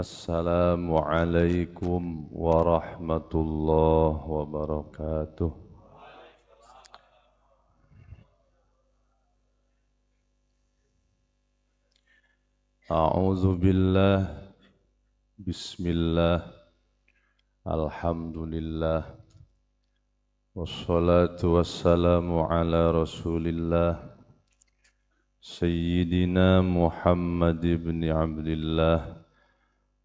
Assalamualaikum warahmatullahi wabarakatuh. A'udzu billah, bismillah, alhamdulillah, wassalatu wassalamu ala rasulillah Sayyidina Muhammad ibn Abdillah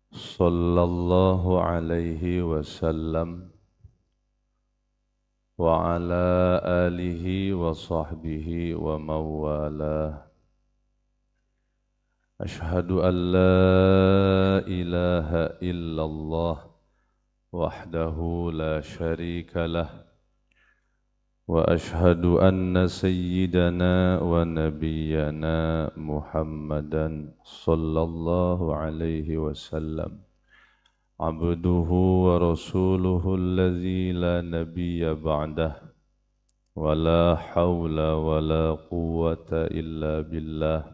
sallallahu alaihi wasallam wa ala alihi wa sahbihi wa mawalah. Ashhadu an la ilaha illallah wahdahu la syarika lah wa ashhadu anna sayyidana wa nabiyyana Muhammadan sallallahu alaihi wasallam abduhu wa rasuluhu alladzi la nabiyya ba'dah wa la hawla wa la quwwata illa billah.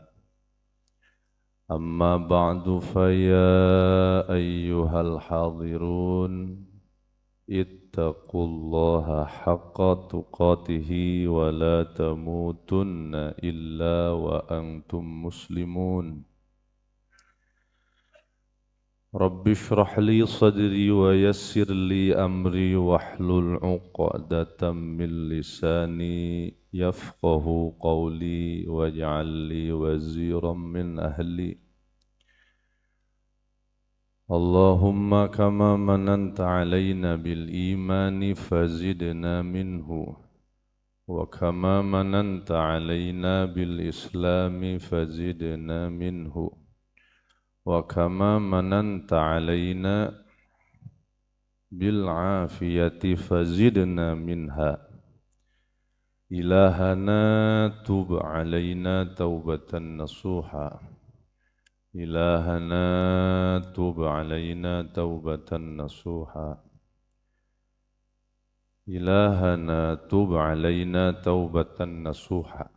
Amma ba'du, fa ya ayyuhal hadirun ittaqullaha haqqa tuqatihi wa la tamutunna illa wa antum muslimun. Rabbi shrah li sadri wa yassir li amri wahlul 'uqdatam min lisani yafqahu qawli waj'al li waziran min ahli. Allahumma kama mananta alaina bil imani fazidna minhu wa kama mananta alaina bil islami fazidna minhu wa kama mananta alaina bil afiyati fazidna minha. Ilahana tub alaina taubatan nasuha. Ilahana tub alaina taubatan nasuha. Ilahana tub alaina taubatan nasuha.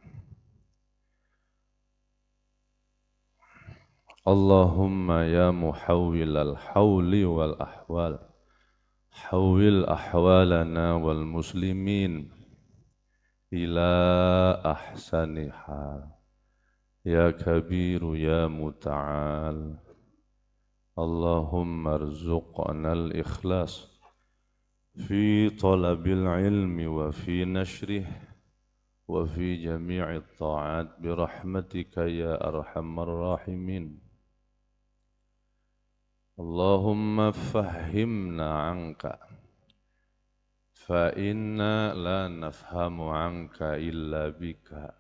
Allahumma ya muhawwilal hawli wal ahwal, hawwil ahwalana wal muslimin ila ahsani hal. Ya kabiru ya muta'al. Allahumma arzuqna al-ikhlas fi talabil ilmi wa fi nashrih wa fi jami'i ta'at birahmatika ya arhamar rahimin. Allahumma fahhimna anka fa inna la nafhamu anka illa bika.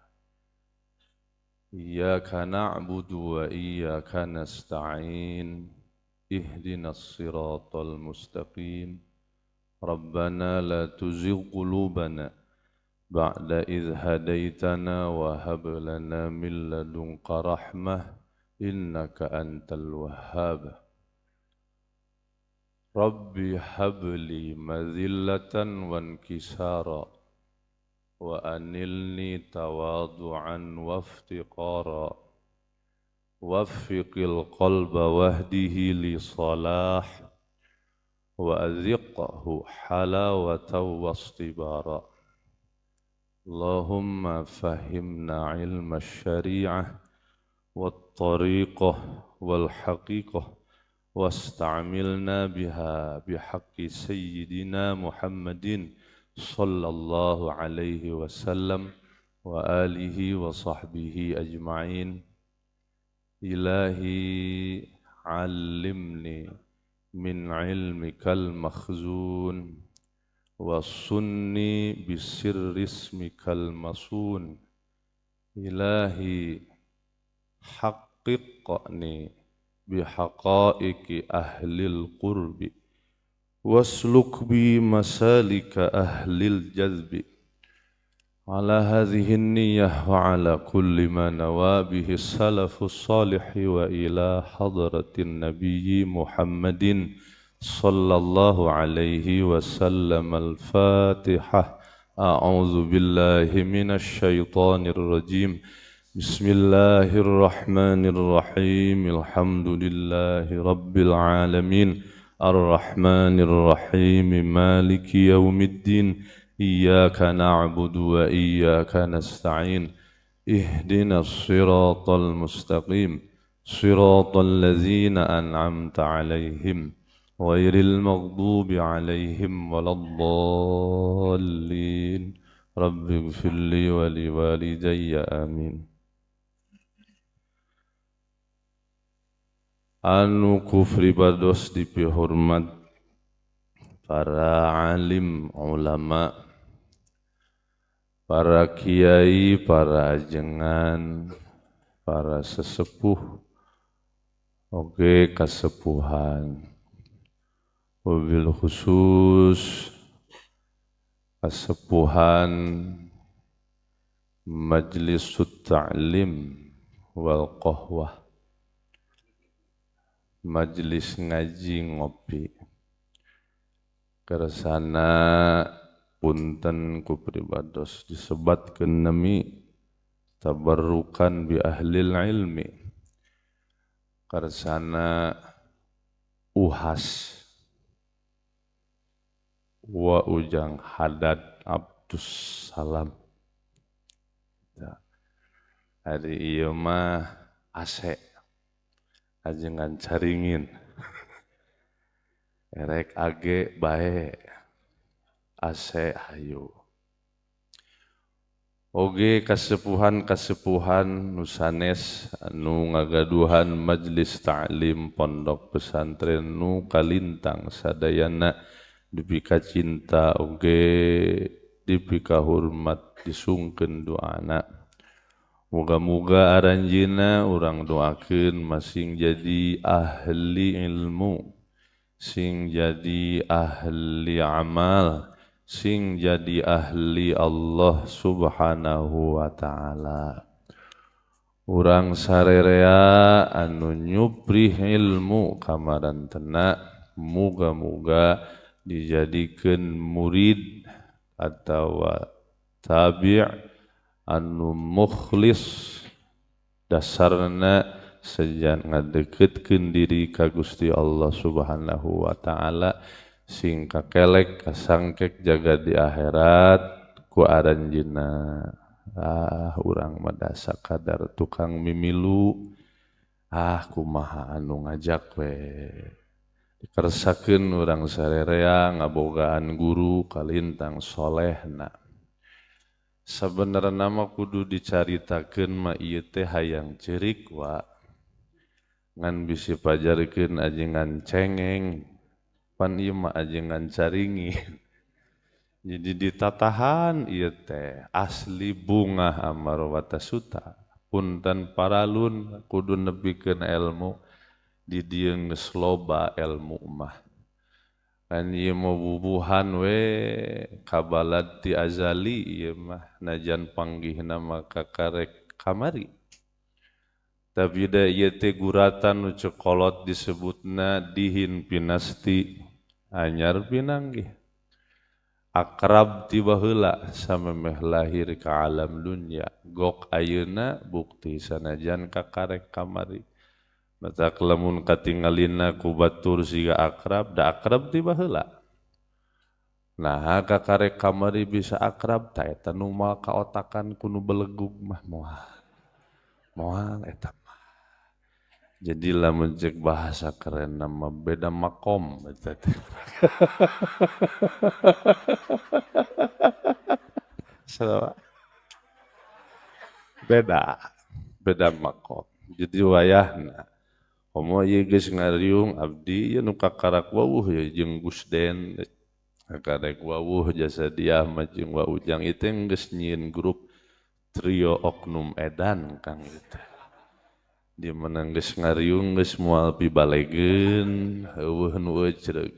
Iyyaka na'budu wa iyyaka nasta'in. Ihdinas siratal mustaqim. Rabbana la tuzigh qulubana ba'da idh hadaitana wa hab lana min ladunka rahmah innaka antal wahhab. Rabbi habli madhillatan wa inkisara wa anilni tawadu'an wa iftiqara waffiqil qalba wahdihi li salah wa adhiqhu halawatan wastibara. Allahumma fahimna ilma syari'ah wat tariqah wal haqiqah wasta'amilna biha bihaqqi sayyidina Muhammadin sallallahu alaihi wasallam wa alihi wa sahbihi ajma'in. Ilahi 'allimni min 'ilmikal makhzun wa sunni bisirri ismikal masun. Ilahi haqqiqni bihaqaiqi ahlil qurbi wasluk bi masalika ahlil jazbi. Ala hadhihi niyyah wa ala kulli ma nawa bihi salafus salih wa ila hadratin nabiyyi Muhammadin sallallahu alaihi wasallam. Al-Fatihah. A'udzu billahi minasy syaithanir rajim. Bismillahirrahmanirrahim. Alhamdulillahi rabbil alamin. Arrahmanirrahim. Maliki yaumiddin. Iyyaka na'budu wa iyyaka nasta'in. Ihdinas siratal mustaqim. Siratal ladzina an'amta 'alaihim ghairil maghdubi 'alaihim waladdallin. Rabbighfir li wa liwalidayya amin. Anu kufri bados dipihormat para alim ulama, para kiai, para ajengan, para sesepuh, oge kasepuhan, wabil khusus kasepuhan Majlisut Ta'lim wal Qahwah, majelis ngaji ngopi. Kersana punten ku pribados disebatkeun nami tabarrukan bi ahlil ilmi. Kersana uhas wa Ujang Hadad Abdus Salam. Hari ieu mah ase ajengan caringin erek age bae ase hayu. Oge kasepuhan-kasepuhan nu sanes anu ngagaduhan majelis ta'lim pondok pesantren nu kalintang sadayana dipika cinta oge dipika hormat disungkeun doana. Muga-muga aranjeuna urang doakeun masing jadi ahli ilmu, sing jadi ahli amal, sing jadi ahli Allah Subhanahu wa ta'ala. Urang sarerea anu nyuprih ilmu kamarantena muga-muga dijadikeun murid atawa tabi' anu mukhlis, dasarna sejan ngadeketkeun diri ka Gusti Allah Subhanahu wa ta'ala, sing kakelek kasangkek jaga di akhirat ku aranjeunna. Ah, urang mah sakadar tukang mimilu, ah kumaha anu ngajak we. Dikersakeun urang sarerea ngabogaan guru kalintang solehna. Sabenerna mah kudu dicaritakeun mah ieu teh hayang ceurik wa. Ngan bisi pajarkeun ajengan cengeng, pan ieu mah ajengan caringin. Jadi ditatahan ieu teh asli bunga amarwata suta. Punten paralun kudu nepikeun ilmu di dieu geus loba ilmu mah. Kan ieu mah bubuhan we kabalad ti azali ieu mah najan panggihna mah kakarek kamari. Tapi da ieu teh guratan nu cekolot disebutna dihin pinasti anyar pinanggih. Akrab ti baheula samemeh lahir ka alam dunya, gok ayeuna bukti sanajan kakarek kamari. Matak lamun katingalina ku batur siga akrab, da akrab ti baheula. Nah, kakarek kamari bisa akrab, ta eta nu mal kaotakan ku nu belegug mah moal. Moal eta mah. Jadi lamun cek bahasa keren nama beda makom eta teh. Beda, beda makom. Jadi wayahna komo ieu geus ngariung abdi ieu nu kakarak wawuh ya jeung Gusden kakarek wawuh jasa dia mah jeung Wa Ujang ieu teh geus nyieun grup trio oknum edan Kang itu. Di mana geus ngariung geus moal pibalegeun eueuh nu ecreug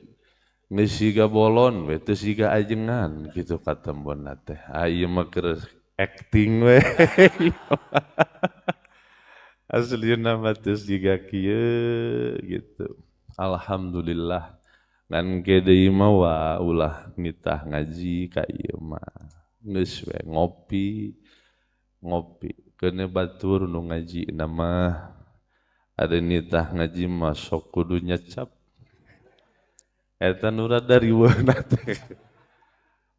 geus siga bolon we teu siga ajengan kitu katembonna teh. Ah ieu mah keur acting we. Aslina mah teu siga kieu gitu. Alhamdulillah ngan ke deui mah wa ulah nitah ngaji ka ieu mah. Geus we ngopi ngopi. Keuna batur nu ngaji mah ada nitah ngaji mah sok kudu nyecap. Eta nu rada riweuhna teh.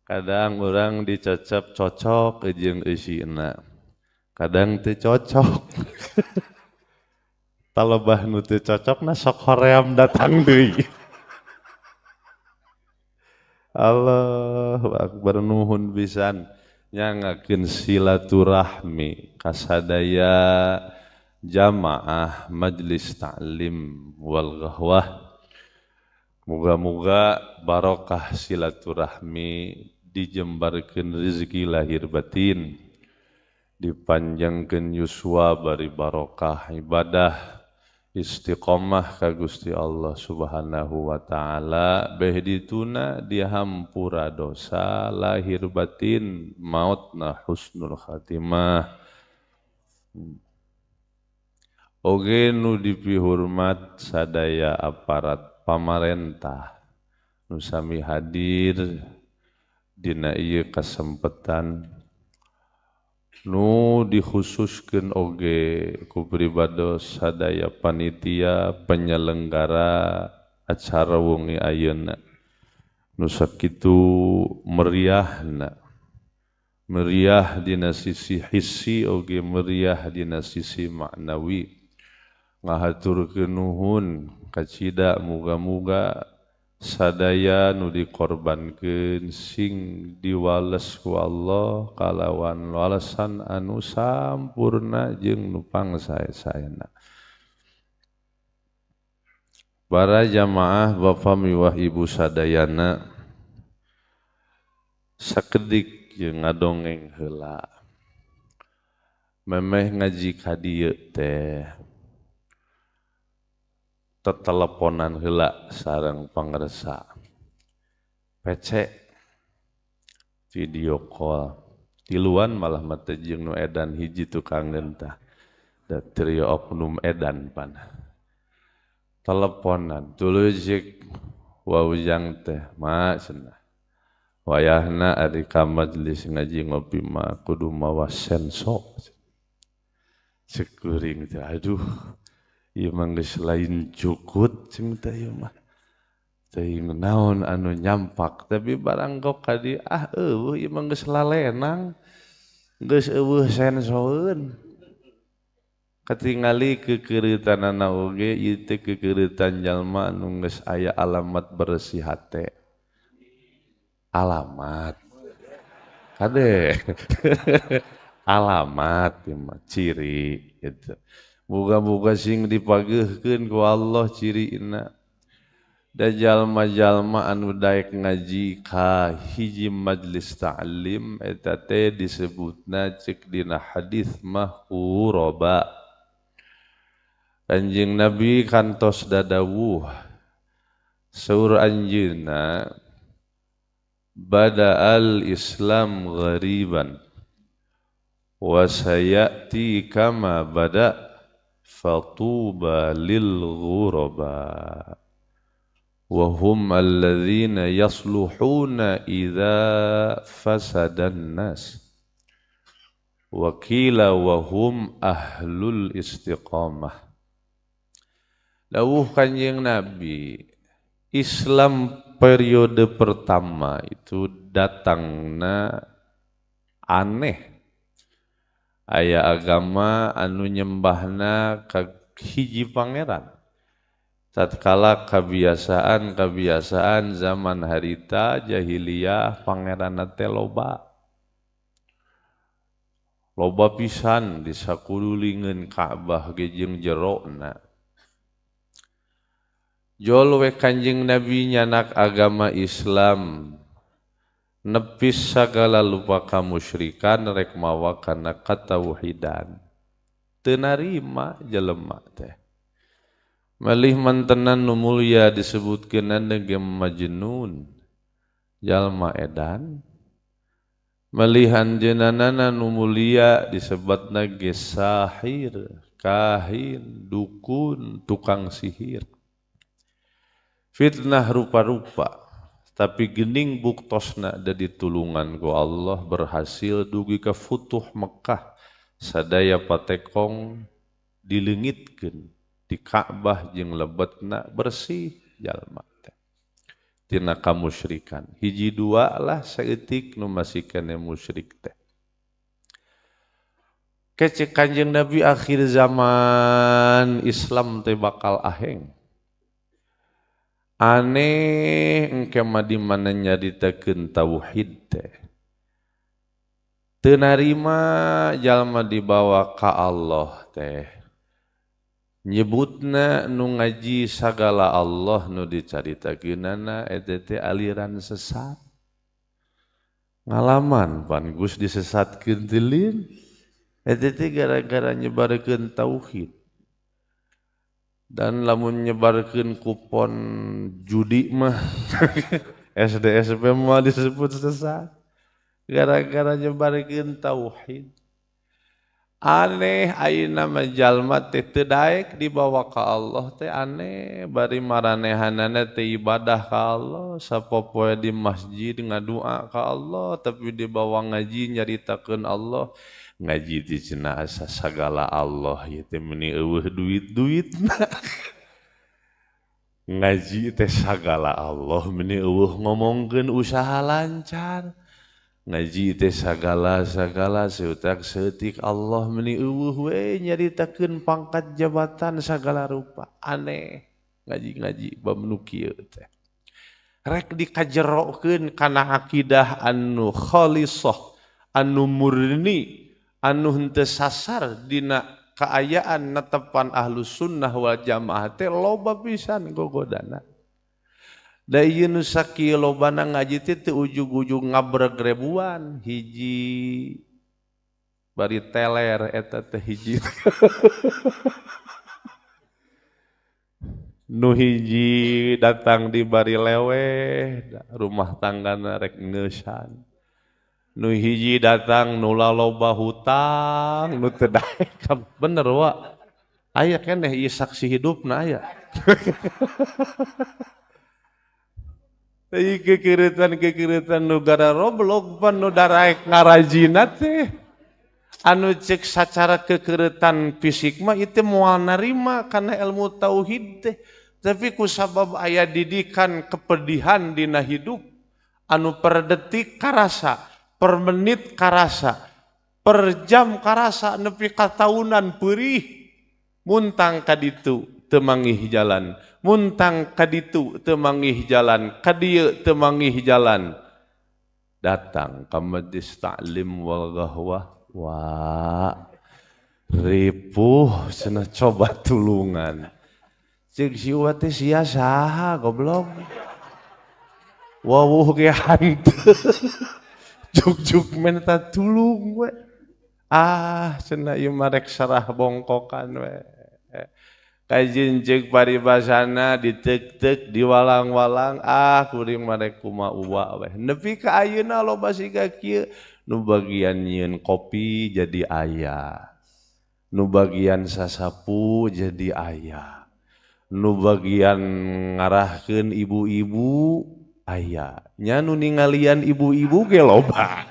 Kadang urang dicecep cocok jeung eusina. Kadang teu cocok. Talebah nu teu cocokna sok hoream datang deui. Allahu akbar, nuhun pisan nyangakeun silaturahmi kasadaya jamaah majelis ta'lim wal ghahwah. Muga-muga barokah silaturahmi dijembarkeun rezeki lahir batin, dipanjangkeun yuswa bari barokah ibadah, istiqomah ka Gusti Allah Subhanahu wa taala, beh dituna dihampura dosa lahir batin, mautna husnul khatimah. Oge nu dipihormat sadaya aparat pamarentah nu sami hadir dina ieu kasempatan, nu dikhususkeun oge ku pribados sadaya panitia penyelenggara acara wengi ayeuna nu sakitu meriahna, meriah dina sisi hissi oge meriah dina sisi maknawi. Ngahaturkeun nuhun kacida, muga-muga sadaya nu dikorbankeun sing diwales ku Allah kalawan walesan anu sampurna jeung nu pangsae-saena. Para jamaah bapa miwah ibu sadayana, sakedik jeung ngadongeng heula. Memeh ngaji ka dieu teh teteleponan heula sareng pangersa. PC video call tiluan malah mah teh jeung nu edan hiji tukangeun tah. Da trio oknum edan pan. Teleponan tuluy cik waujang teh ma cenah. Wayahna ari ka majelis ngaji ngopi mah kudu mawa senso. Cek kuring teh aduh ieu mah geus lain cukut cing teh ieu mah. Teuing naon anu nyampak tapi barang kok ka dieu ah eueuh ieu mah geus lalenang geus eueuh sensoeun. Katingali kekeureutanana oge ieu teh kekeureutan jalma anu geus aya alamat bersih hate. Alamat. Kade. Alamat ieu mah ciri gitu. Muga-muga sing dipageuhkeun ku Allah cirina. Da jalma-jalma anu daek ngaji ka hiji majlis ta'lim eta teh disebutna cek dina hadis mah quraba. Kanjeng Nabi kantos dadawuh saur anjeunna bada'al Islam ghariban wa sayati kama bada' fatuba lil ghuraba wa hum alladzina yasluhuna idza fasadan nas wa qila wa hum ahlul istiqamah. Dawuh Kanjeng Nabi, Islam periode pertama itu datangna aneh. Aya agama anu nyembahna ka hiji pangeran. Tatkala kebiasaan-kebiasaan zaman harita jahiliyah pangeranna teh loba. Loba pisan di sakululingeun Ka'bah ge jeung jerona. Jol we Kanjeng Nabi nyanak agama Islam nepis sagala lupa kamusyrikan rek mawa kana katauhidan. Teu narima jelema teh. Malih mantenan nu mulya disebutkeun ge majnun jalma edan. Malih anjeunana nu mulia disebatna ge sahir, kahin, dukun, tukang sihir. Fitnah rupa-rupa, tapi gening buktosna da ditulungan ku Allah berhasil dugi ka futuh Mekah Sadaya patekong dileungitkeun di Ka'bah jeung lebetna bersih jalma teh. Tina kamusyrikan. Hiji dua lah saeutik nu masih keneh musyrik teh. Kece Kanjeng Nabi akhir zaman Islam teh bakal aheng. Aneh engke mah di mana nyaritakeun tauhid teh. Teu narima jalma dibawa ka Allah teh. Nyebutna nu ngaji sagala Allah nu dicaritakeunana eta teh aliran sesat. Ngalaman pan Gus disesatkeun teh lin. Eta teh gara-gara nyebarkeun tauhid. Dan lamun nyebarkeun kupon judi mah SDSP mah disebut sesat. Gara-gara nyebarkeun tauhid. Aneh ayeuna mah jalma teh teu daek dibawa ka Allah teh aneh bari maranehanana teh ibadah ka Allah sapopoe di masjid ngadua ka Allah tapi dibawa ngaji nyaritakeun Allah ngaji di cenah asa sagala Allah ieu teh meuni eueuh duit-duitna ngaji teh sagala Allah meuni eueuh ngomongkeun usaha lancar ngaji teh sagala-sagala seutak seutik Allah meuni eueuh we nyaritakeun pangkat jabatan sagala rupa aneh ngaji-ngaji bab nu kieu teh rek dikajerokeun kana akidah anu khalisah anu murni anu henteu sasar dina kaayaan netepan ahlus sunnah wal jamaah teh loba pisan gogodana. Da ieu nu sakieu lobana ngaji teh teu ujug-ujug ngabreg ribuan hiji bari teler eta teh hiji nu hiji datang di bari leweh rumah tanggana rek ngeusan nu hiji datang nu laloba hutang nu teu daek bener wa aya keneh ieu saksi hidupna aya. Ieu kekeureutan-kekeureutan nu gara roblok pan nu daraek ngarajina teh anu cek sacara kekeureutan fisik mah ieu teh moal narima kana ilmu tauhid teh tapi ku sabab aya didikan kepedihan dina hidup anu per detik karasa per menit karasa per jam karasa nepi ka taunan peurih muntang ka ditu teu manggih jalan muntang kaditu teu manggih jalan kadieu teu manggih jalan datang ka majlis taklim wal gahwah wah ripuh cenah coba tulungan ceuk si Uwa teh sia saha goblok wawuh ge hanteu juk-juk menta tulung we ah cenah ieu mah rek sarah bongkokan we kajin ceuk paribasana ditek-tek diwalang-walang ah kuring mah rek kumaha uwa we nepi ka ayeuna loba siga kieu nu bagian nyieun kopi jadi aya nu bagian sasapu jadi aya nu bagian ngarahkeun ibu-ibu aya nya nu ningalian ibu-ibu ge loba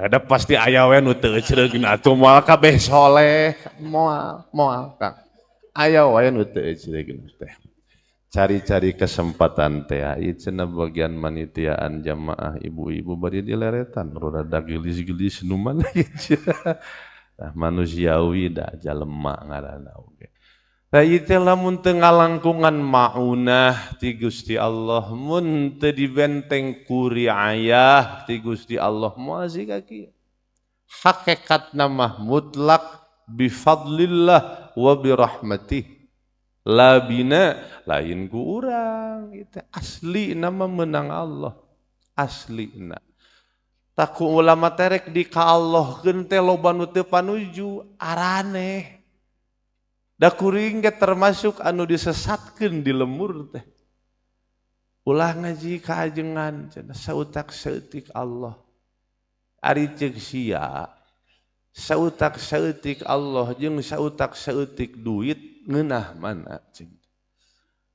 ada pasti aya we nu teu ecreugna atuh moal kabeh soleh moal moal Kang aya wae nu teu ecreugna teh cari-cari kesempatan teh ieu cenah bagian manitiaan jamaah ibu-ibu bari dileretan rada gelis-gelis nu mana ieu tah manusiawi da jalema ngaranna oge tah ieu teh lamun teu ngalangkungan maunah ti Gusti Allah mun teu dibenteng ku riayah ti Gusti Allah moal siga kieu hakikatna mah mutlak bifadlillah wa birahmatih la bina lain ku urang itu asli nama menang Allah aslina taku ulama terek di ka Allah keun teh loba nu teu panuju araneh da kuring ge termasuk anu disesatkeun di lemur teh ulah ngaji ka ajengan cenah sautak saeutik Allah ari ceuk sia sautak saeutik Allah jeung sautak saeutik duit ngeunah mana cing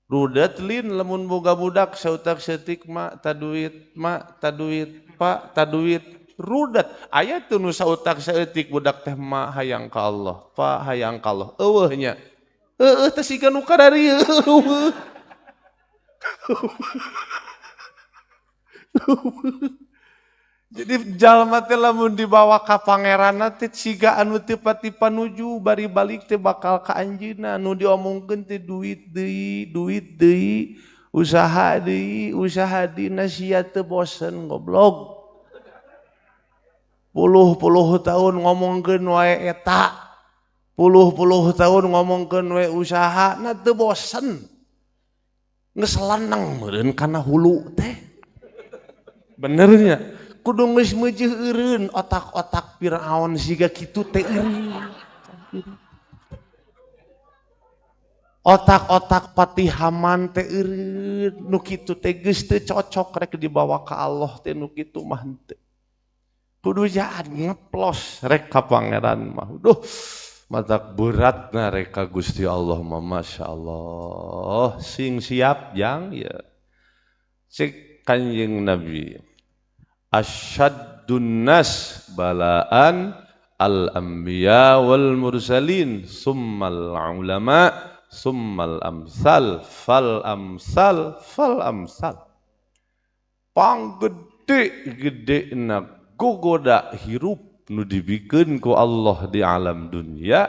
rudet lin lamun boga budak sautak saeutik ma ta duit ma ta duit pa ta duit Rudet. Aya teu nu sautak saeutik budak teh ma hayang ka Allah, pa hayang ka Allah. Eueuh nya. Heueuh teh siga nu kararieu. Jadi jalma teh lamun dibawa ka pangeranna teh siga anu teu pati panuju bari balik teh bakal ka anjeunna nu diomongkeun teh duit deui, usaha deui, usaha deui sia teu bosen goblok. Puluh-puluh tahun ngomongkeun wae eta. Puluh-puluh tahun ngomongkeun wae usaha na teu bosen. Geus laneng meureun kana hulu teh. Benernya kudu geus meujeuh eureun otak-otak Firaun siga kitu teh eureun. Otak-otak Patih Haman teh eureun nu kitu teh geus teu cocok rek dibawa ka Allah teh nu kitu mah henteu. Kudu jaat ngeplos rek ka pangeran mah. Duh, matak beratna rek ka Gusti Allah mah masyaallah. Sing siap jang ya. Cek Kanjeng Nabi. Asyaddun nas balaan al-anbiya wal mursalin summal ulama summal amsal fal amsal fal amsal. Panggede-gede na gogoda hirup nu dibikeun ku Allah di alam dunia,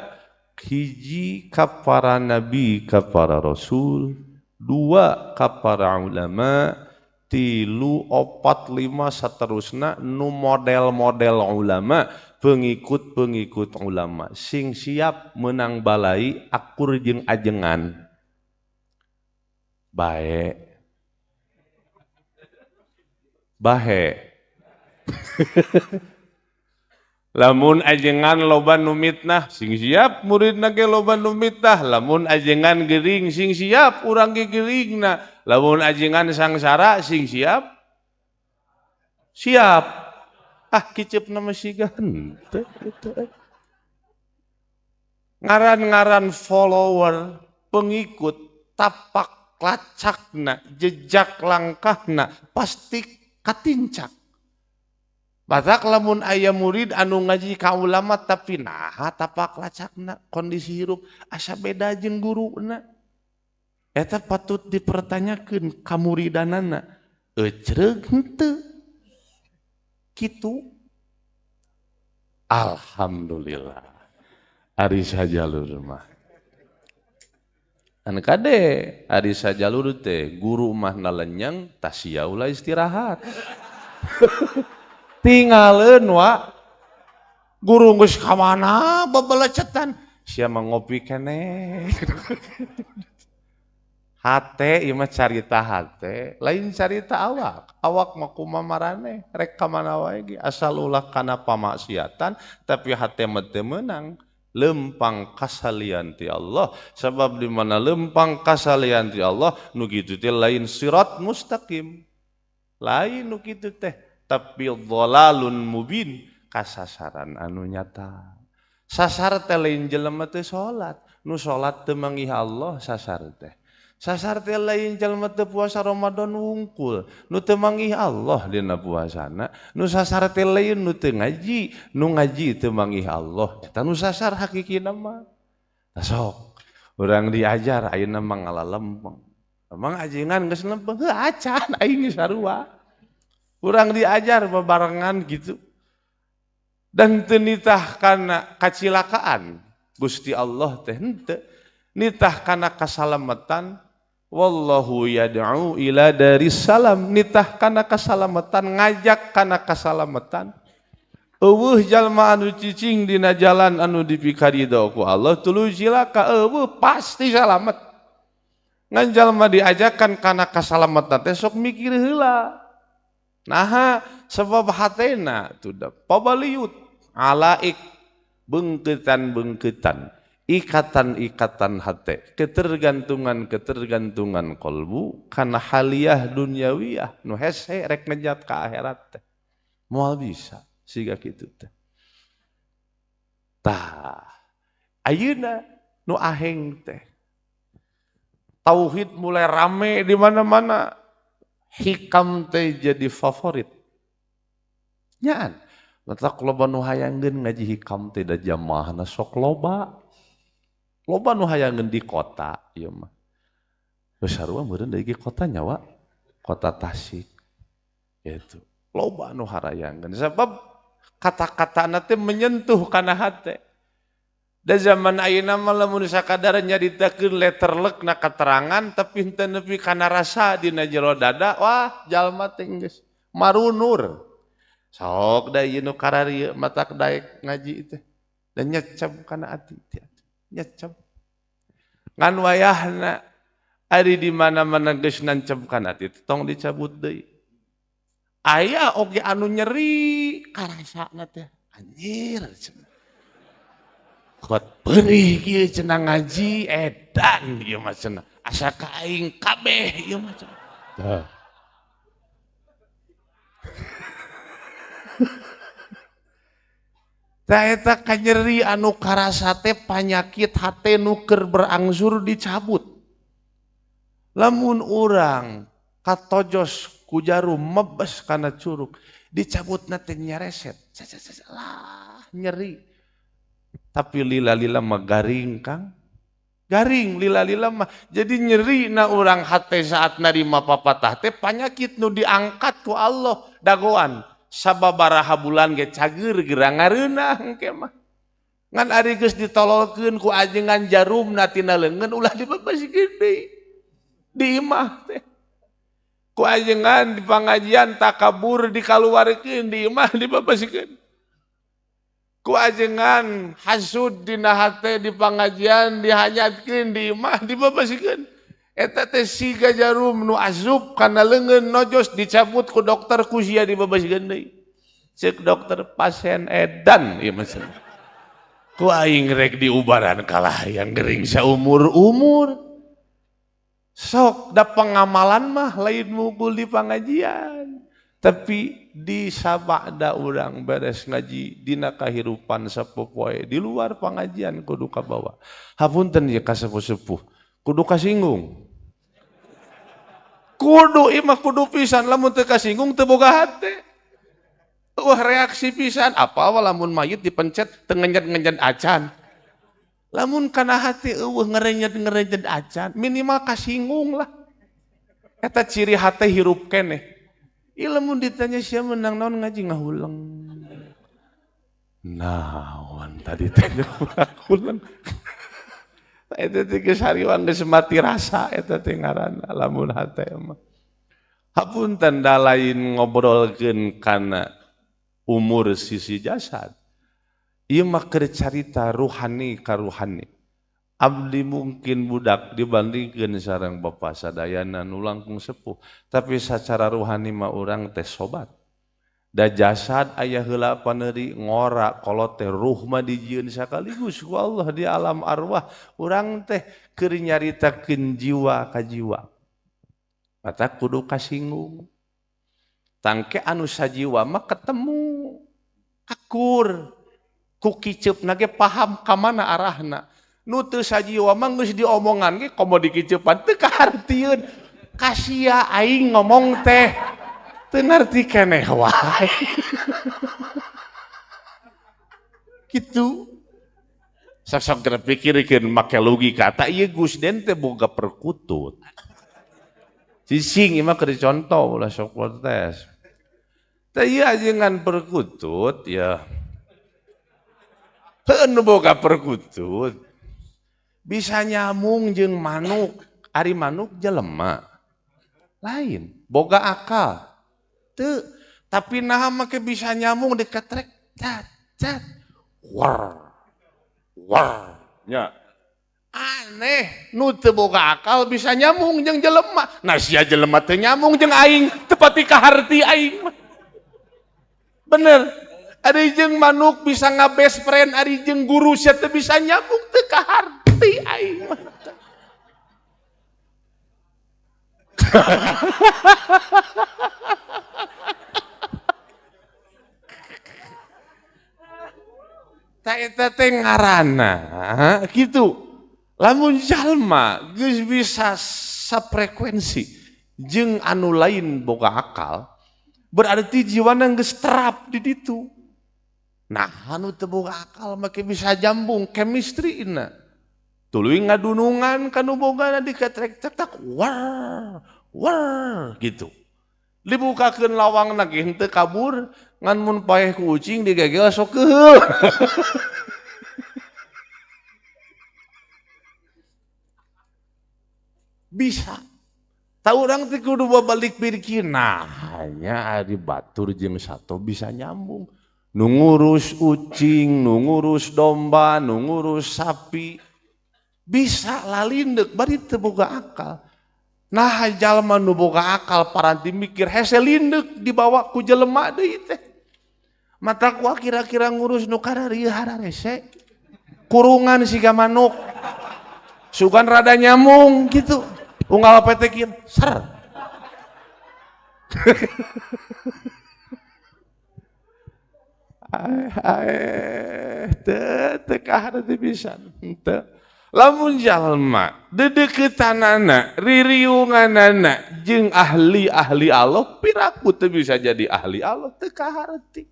hiji ka para nabi ka para rasul, dua ka para ulama, 3, 4, 5 seterusna nu model-model ulama, pengikut-pengikut ulama sing siap menang balai akur jeung ajengan. Bae. Bahe. Lamun ajengan loba nu mitnah sing siap muridna ge loba nu mitnah, lamun ajengan gering sing siap urang ge geringna, lamun ajengan sangsara sing siap siap. Ah kiceupna mah siga henteu kitu. Ngaran-ngaran follower, pengikut, tapak lacakna, jejak langkahna pasti katincak. Batak lamun aya murid anu ngaji ka ulama tapi naha tapak lacakna kondisi hirup asa beda jeung guruna. Eta patut dipertanyakeun ka muridanana. Ecreug henteu. Kitu. Alhamdulillah. Ari sajalur mah. An kade ari sajalur teh guru mah nalenyeng tasia ulah istirahat. Tingaleun wa guru geus ka mana bebelecetan sia mah ngopi keneh. Hate ieu mah carita hate, lain carita awak. Awak mah kumaha maraneh rek ka mana wae ge asal ulah kana pamaksiatan tapi hate mah teu meunang. Lempang kasalian ti Allah, sebab di mana lempang kasalian ti Allah nu kitu teh lain sirat mustaqim. Lain nu kitu teh tapi dhalalun mubin, kasasaran anu nyata. Sasar teh lain jelema teu salat, nu salat teu manggih Allah sasar teh. Sasar teh lain jelema teu puasa Ramadan wungkul, nu teu manggih Allah dina puasana. Nu sasar teh lain nu teu ngaji, nu ngaji teu manggih Allah. Eta nu sasar hakikina mah. Tah sok urang diajar ayeuna mah ngalalempeng. Emang ajengan geus lempeng heuh acan aing geus sarua. Urang diajar bebarengan gitu. Dan teu nitah kana kacilakaan Gusti Allah teh henteu, nitah kana kasalamatan. Wallahu yad'u ila daris salam, nitah kana kasalamatan, ngajak kana kasalamatan. Eueuh jalma anu cicing dina jalan anu dipikarido ku Allah tuluy cilaka, eueuh pasti salamet. Ngan jalma diajakan kana kasalamatan teh sok mikir heula. Naha sebab hatena tuh pabaliut alaik bengketan-bengketan, ikatan-ikatan hate, ketergantungan-ketergantungan kolbu kana haliyah dunyawiyah nu hese rek ngejat ka akhirat teh. Moal bisa siga kitu teh. Tah ayeuna nu aheng teh tauhid mulai rame di mana-mana. Hikam teh jadi favorit. Nyaan, Matak loba nu hayangkeun ngaji hikam teh da jamaahna sok loba. Loba nu hayangkeun di kota ieu mah. Geus sarua meureun deui kota nyawa, kota Tasik. Gitu. Loba nu harayangkeun sabab kata-katana teh menyentuh kana hate. Da zaman ayeuna mah lamun sakadar nyaritakeun letterlekna keterangan tapi henteu nepi kana rasa dina jero dada, wah jalma teh geus marunur. Sok da ieu nu kararieu matak daek ngaji teh. Dan nyecep kana ati teh. Nyecep. Ngan wayahna ari di mana-mana geus nancep kana ati tong dicabut deui. Aya oge anu nyeri karasana teh. Anjir cenah. Kuat perih kieu cenah ngaji edan ieu mah cenah. Asa ka aing kabeh ieu mah cenah. Tah. Tah eta kanyeri anu karasa teh panyakit hate nu keur berangsur dicabut. Lamun urang katojos ku jarum mebes kana curug, dicabutna teh nyareset. Lah nyeri. Tapi lila-lila mah garing Kang. Garing lila-lila mah. Jadi nyeri na urang hate saat narima papatah teh panyakit nu diangkat ku Allah dagoan. Sababaraha bulan ge cager geura ngareunah engke mah. Ngan ari geus ditololkeun ku ajengan jarumna tina leungeun ulah dibebaskeun deui. Di imah teh. Ku ajengan di pangajian takabur dikaluarkeun di imah dibebaskeun. Ku ajengan hasud dina hate di pangajian dihanyatkeun di imah dibebaskeun. Eta teh siga jarum nu asup kana leungeun nojos dicabut ku dokter ku sia dibebaskeun deui. Ceuk dokter pasien edan ieu mah cenah. Ku aing rek diubaran kalah yang gering saumur-umur. Sok da pengamalan mah lain mukul di pangajian. Tapi di sabada urang beres ngaji dina kahirupan sapopoe di luar pangajian kudu kabawa. Hapunten ye ka sepuh-sepuh. Kudu kasinggung. Kudu imah kudu pisan lamun teu kasinggung teu boga hate. Wah reaksi pisan apa lamun mayit dipencet teu ngenyet-ngenyet acan. Lamun kana hati eueuh ngerenyet-ngerenyet acan, minimal kasinggung lah. Eta ciri hate hirup keneh. Ieu lamun ditanya sia menang naon ngaji ngahuleng. Naon tadi teh ngahuleng. Eta teh geus hariwang geus mati rasa eta teh ngaranna lamun hate mah. Hapunten da lain ngobrolkeun kana umur sisi jasad. Ieu mah keur carita ruhani ka ruhani. Abdi mungkin budak dibandingkeun sareng bapa sadayana nu langkung sepuh, tapi sacara ruhani mah urang teh sobat. Da jasad aya heula paneuri ngora kolot teh ruh mah dijieun sakaligus ku Allah di alam arwah. Urang teh keur nyaritakeun jiwa ka jiwa. Mata kudu kasinggung. Tangke anu sajiwa mah ketemu akur. Ku kiceupna ge paham ka mana arahna. Nu teu sajiwa mah geus diomongan ge komo dikiceupan teu kahartieun. Kasia aing ngomong teh. Teu ngarti keneh wae. Kitu. Sok-sok geura pikirkeun make logika ta ieu Gus Den teh boga perkutut. Cicing ieu mah keur contoh ulah sok protes. Teh ieu ajengan perkutut ya. Heuh nu boga perkutut bisa nyamung jeung manuk, ari manuk jelema. Lain, boga akal. Teu, tapi naha make bisa nyamung diketrek cat cat. War. War. Nya. Aneh, nu teu boga akal bisa nyamung jeung jelema. Nah sia jelema teu nyamung jeung aing, teu pati kaharti aing mah. Bener. Ari jeung manuk bisa ngabest friend, ari jeung guru sia teu bisa nyamung teu kaharti aing mah. Ta eta teh ngaranna kitu. Lamun jalma geus bisa safrekuensi jeung anu lain boga akal, berarti jiwana geus terap di ditu. Nah anu teu boga akal make bisa jambung chemistry na. Tuluy ngadunungan kanu bogana diketrek cetak war war gitu. Dibukakeun lawangna ge henteu kabur ngan mun paeh ku ucing digegel sok keuheul. Bisa. Tahu urang teh kudu balik pikir nah hanya ari batur jeung sato bisa nyambung. Nu ngurus ucing, nu ngurus domba, nu ngurus sapi bisa lalindek bari teu boga akal. Nah jalma nu boga akal paranti mikir hese lindek dibawa ku jelema deui teh. Mata ku kira-kira ngurus nu kararieu hararese. Kurungan siga manuk. Sugan rada nyamung gitu. Unggal petekin ser. Aeh teu teu kaharti pisan henteu. Lamun jalma dedeuketanana ririunganana jeung ahli-ahli Allah piraku teu bisa jadi ahli Allah teu kaharti.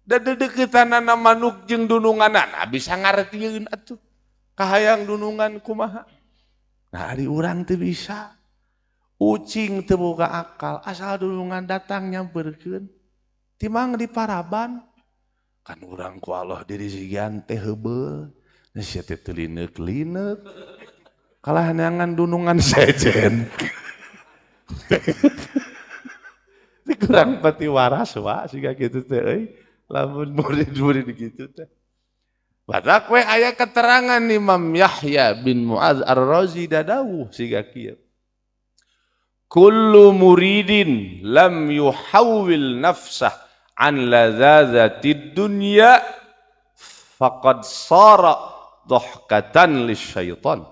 Da dedeuketanana manuk jeung dununganana bisa ngartieun atuh. Kahayang dunungan kumaha. Nah ari urang teu bisa. Ucing teu boga akal asal dunungan datang nyamperkeun. Timang di paraban kan urang ku Allah dirizigian teh heubeul. Nah sia teh teu lineuk-lineuk. Kalah neangan dunungan sejen. Teu kurang pati waras wa siga kitu teh euy. Lamun murid-murid kitu teh. Batak we aya keterangan Imam Yahya bin Mu'adz Ar-Razi dadawuh siga kieu. Kullu muridin lam yuhawwil nafsah an ladzatid dunya faqad sara dhahkatan lisyaitan.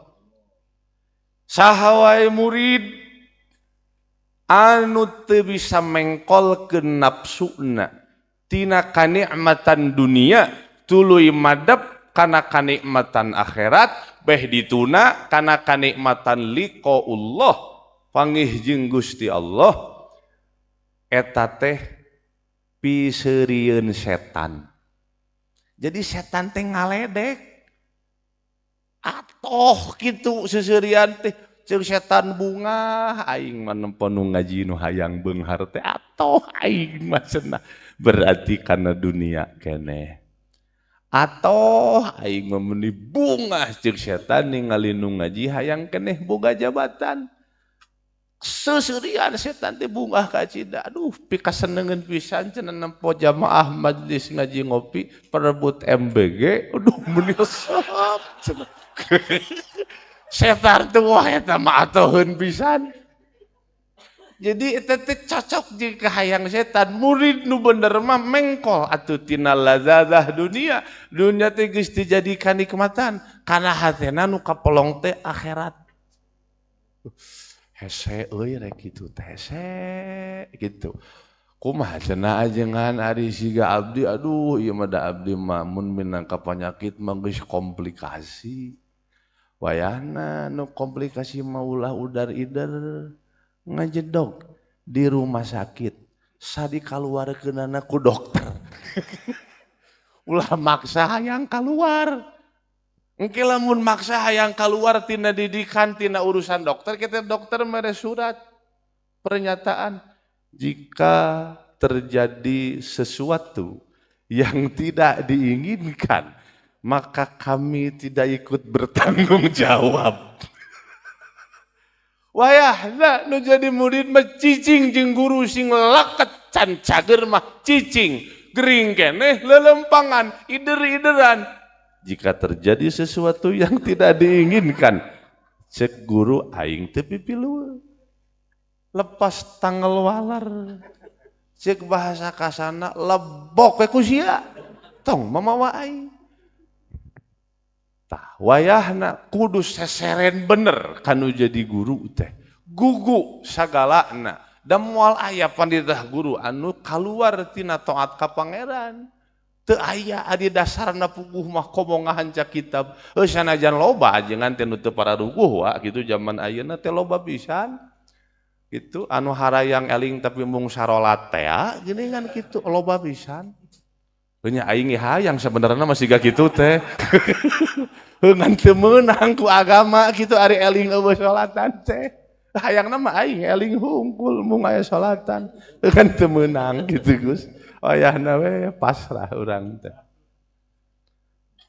Saha wae murid anu teu bisa mengkolkeun nafsuna tina kanikmatan dunia tuluy madep kana kanikmatan akhirat beh dituna kana kanikmatan liqaullah pangih jeung Gusti Allah eta teh piseurieun setan. Jadi setan teh ngaledek atoh kitu seseurian teh jeung setan bunga aing mah nempo nu ngaji nu hayang beunghar teh atoh aing mah cenah berarti kana dunia keneh. Atoh aing mah meuni bungah jeung setan ningali nu ngaji hayang keneh boga jabatan. Seseurian setan teh bungah ka cida. Aduh pikasenengeun pisan cenah nempo jamaah majelis ngaji ngopi perebut MBG. Aduh meuni resep cenah. Setan teh wah eta mah atoheun pisan. Jadi eta teh cocok jeung kahayang setan. Murid nu bener mah mengkol atuh tina lazazah dunia. Dunia teh geus dijadikan nikmatan kana hatena nu kapelong teh akhirat. Hese euy rek kitu teh hese gitu. Kumaha cenah ajengan ari siga abdi aduh ieu mah da abdi mah mun minangka panyakit mah geus komplikasi. Wayahna nu komplikasi mah ulah udar ider ngajedog di rumah sakit sadi kaluarkeunana ku dokter. Ulah maksa hayang kaluar. Engke lamun maksa hayang kaluar tina didikan tina urusan dokter, kita dokter mere surat pernyataan jika terjadi sesuatu yang tidak diinginkan maka kami tidak ikut bertanggung jawab. Wayahna nu jadi murid mah cicing jeung guru sing laket can cager mah cicing gering keneh lelempangan ider-ideran. Jika terjadi sesuatu yang tidak diinginkan, cek guru aing teu pipilueun. Lepas tanggal walar. Cek bahasa kasana lebok we ku sia. Tong mamawa aing. Tah wayahna kudu seseren bener kanu jadi guru teh. Gugu sagalana da moal aya panditah guru anu kaluar tina taat ka pangeran. Teu aya adi dasarna puguh mah komo ngahanca kitab. Heuh sanajan loba ajengan teh nu teu pararuguh wa kitu zaman ayeuna teh loba pisan. Gitu anu harayang eling tapi mung sarolat teh geuningan kitu loba pisan. Nya aing hayang sebenarnya masih gak gitu teh. Ngan teu meunang ku agama kitu ari eling eueuh salatan teh. Hayangna mah aing eling hungkul mung aya salatan. Kan teu meunang kitu Gus. Wayahna we pasrah urang teh.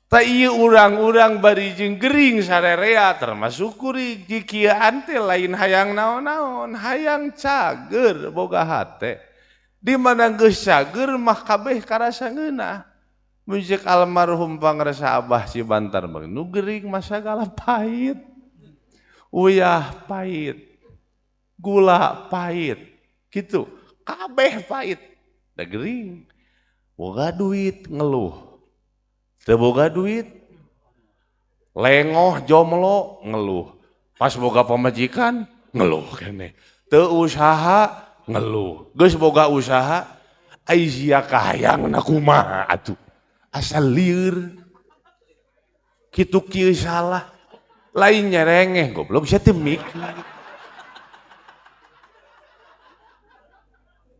Ta ieu urang-urang bari jeung gering sarerea termasuk kuring kikieuan teh lain hayang naon-naon, hayang cager boga hate. Di mana geus cager mah kabeh karasa ngeunah. Mun ceuk almarhum pangresa Abah Cibantar mah nu gering mah sagala pahit. Uyah pahit. Gula pahit. Gitu. Kabeh pahit. Da gering. Boga duit ngeluh. Teu boga duit lengoh jomlo ngeluh. Pas boga pamajikan ngeluh keneh. Teu usaha ngeluh. Geus boga usaha ai sia kahayangna kumaha atuh. Asal lieur. Kitu kieu salah. Lain nyerengeh goblok sia teu mikir.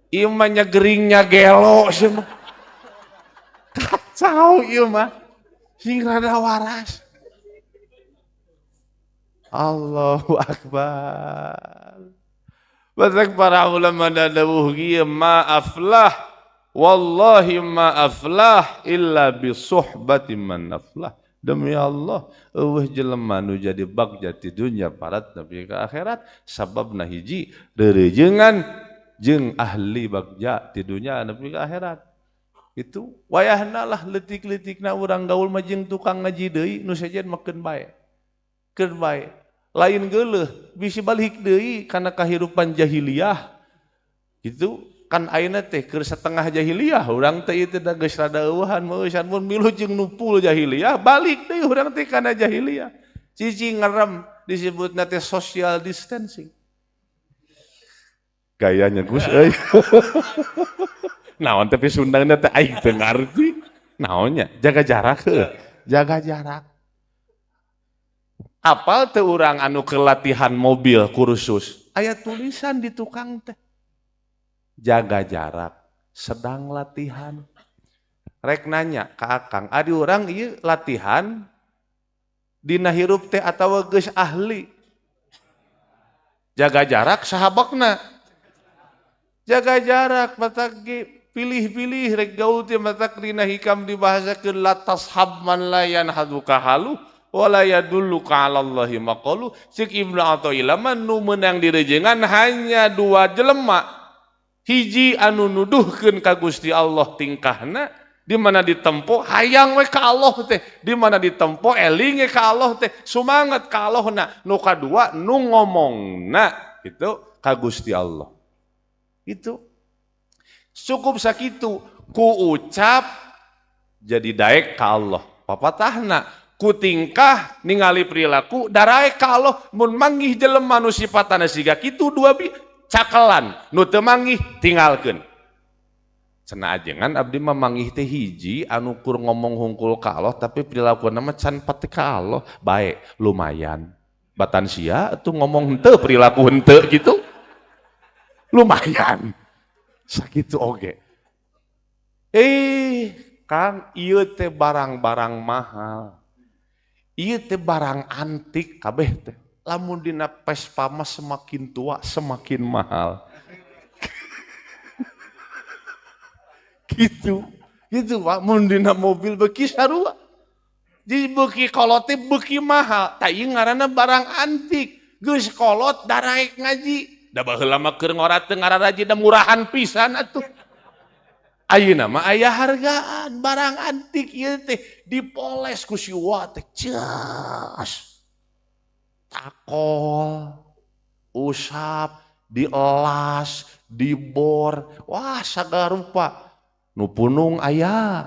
Ieu mah nya geringnya gelo sia mah. Kacau ieu mah. Sing rada waras. Allahu akbar. Batak para ulama dawuh ieu ma aflah wallahi ma aflah illa bi suhbati man aflah. Demi Allah, eueuh jelema nu jadi bagja ti dunya parat nepi ka akhirat sababna hiji reureujeungan jeung ahli bagja ti dunya nepi ka akhirat. Itu wayahna lah leutik-leutikna urang gaul mah jeung tukang ngaji deui nu sejen mah keun bae. Keun bae. Lain geuleuh bisi balik deui kana kahirupan jahiliyah. Gitu kan ayeuna teh keur setengah jahiliyah urang teh ieu teh da geus rada eueuhan meueusan mun milu jeung nu full jahiliyah balik deui urang teh kana jahiliyah. Cicing ngerem disebutna teh social distancing. Gayanya Gus euy. Naon tapi Sundana teh aing teu ngarti. Naonnya? Jaga jarak heuh. Jaga jarak. Apal teu urang anu keur latihan mobil kursus? Aya tulisan di tukang teh. Jaga jarak, sedang latihan. Rek nanya ka akang, ari urang ieu latihan dina hirup teh atawa geus ahli? Jaga jarak sahabakna. Jaga jarak matak ge pilih-pilih rek gaul teh matak dina hikam dibahasakeun la tashab man la yanhaduka halu wala yadulluka 'ala Allahi maqalu. Cek Ibnu Athaillah mah nu meunang direjengan hanya dua jelema. Hiji anu nuduhkeun ka Gusti Allah tingkahna di mana ditempo hayang we ka Allah teh, di mana ditempo eling we ka Allah teh, sumanget ka Allahna. Nu kadua nu ngomongna gitu ka Gusti Allah. Itu cukup sakitu ku ucap jadi daek ka Allah. Papatahna ku tingkah ningali perilaku daraek ka Allah. Mun manggih jelema nu sifatna siga kitu dua bi cakelan nu teu manggih tinggalkeun. Cenah ajengan abdi mah manggih teh hiji anu kur ngomong hungkul ka Allah tapi perilakuna mah can pati ka Allah. Bae lumayan. Batan sia atuh ngomong henteu perilaku henteu gitu. Lumayan. Sakitu oge. Kang ieu teh barang-barang mahal. Ieu teh barang antik kabeh teh. Lamun dina Vespa mah semakin tua semakin mahal. Gitu. Gitu Pak, mun dina mobil beuki sarua. Jadi beuki kolot teh beuki mahal. Tah ieu ngaranna barang antik. Geus kolot daraek ngaji. Da baheula mah keur ngora teu ngararaji da murahan pisan atuh. Ayeuna mah aya hargaan barang antik ieu teh dipoles ku si wa teh ceas. Takol, usap, dielas, dibor, wah sagarupa. Nu punung aya,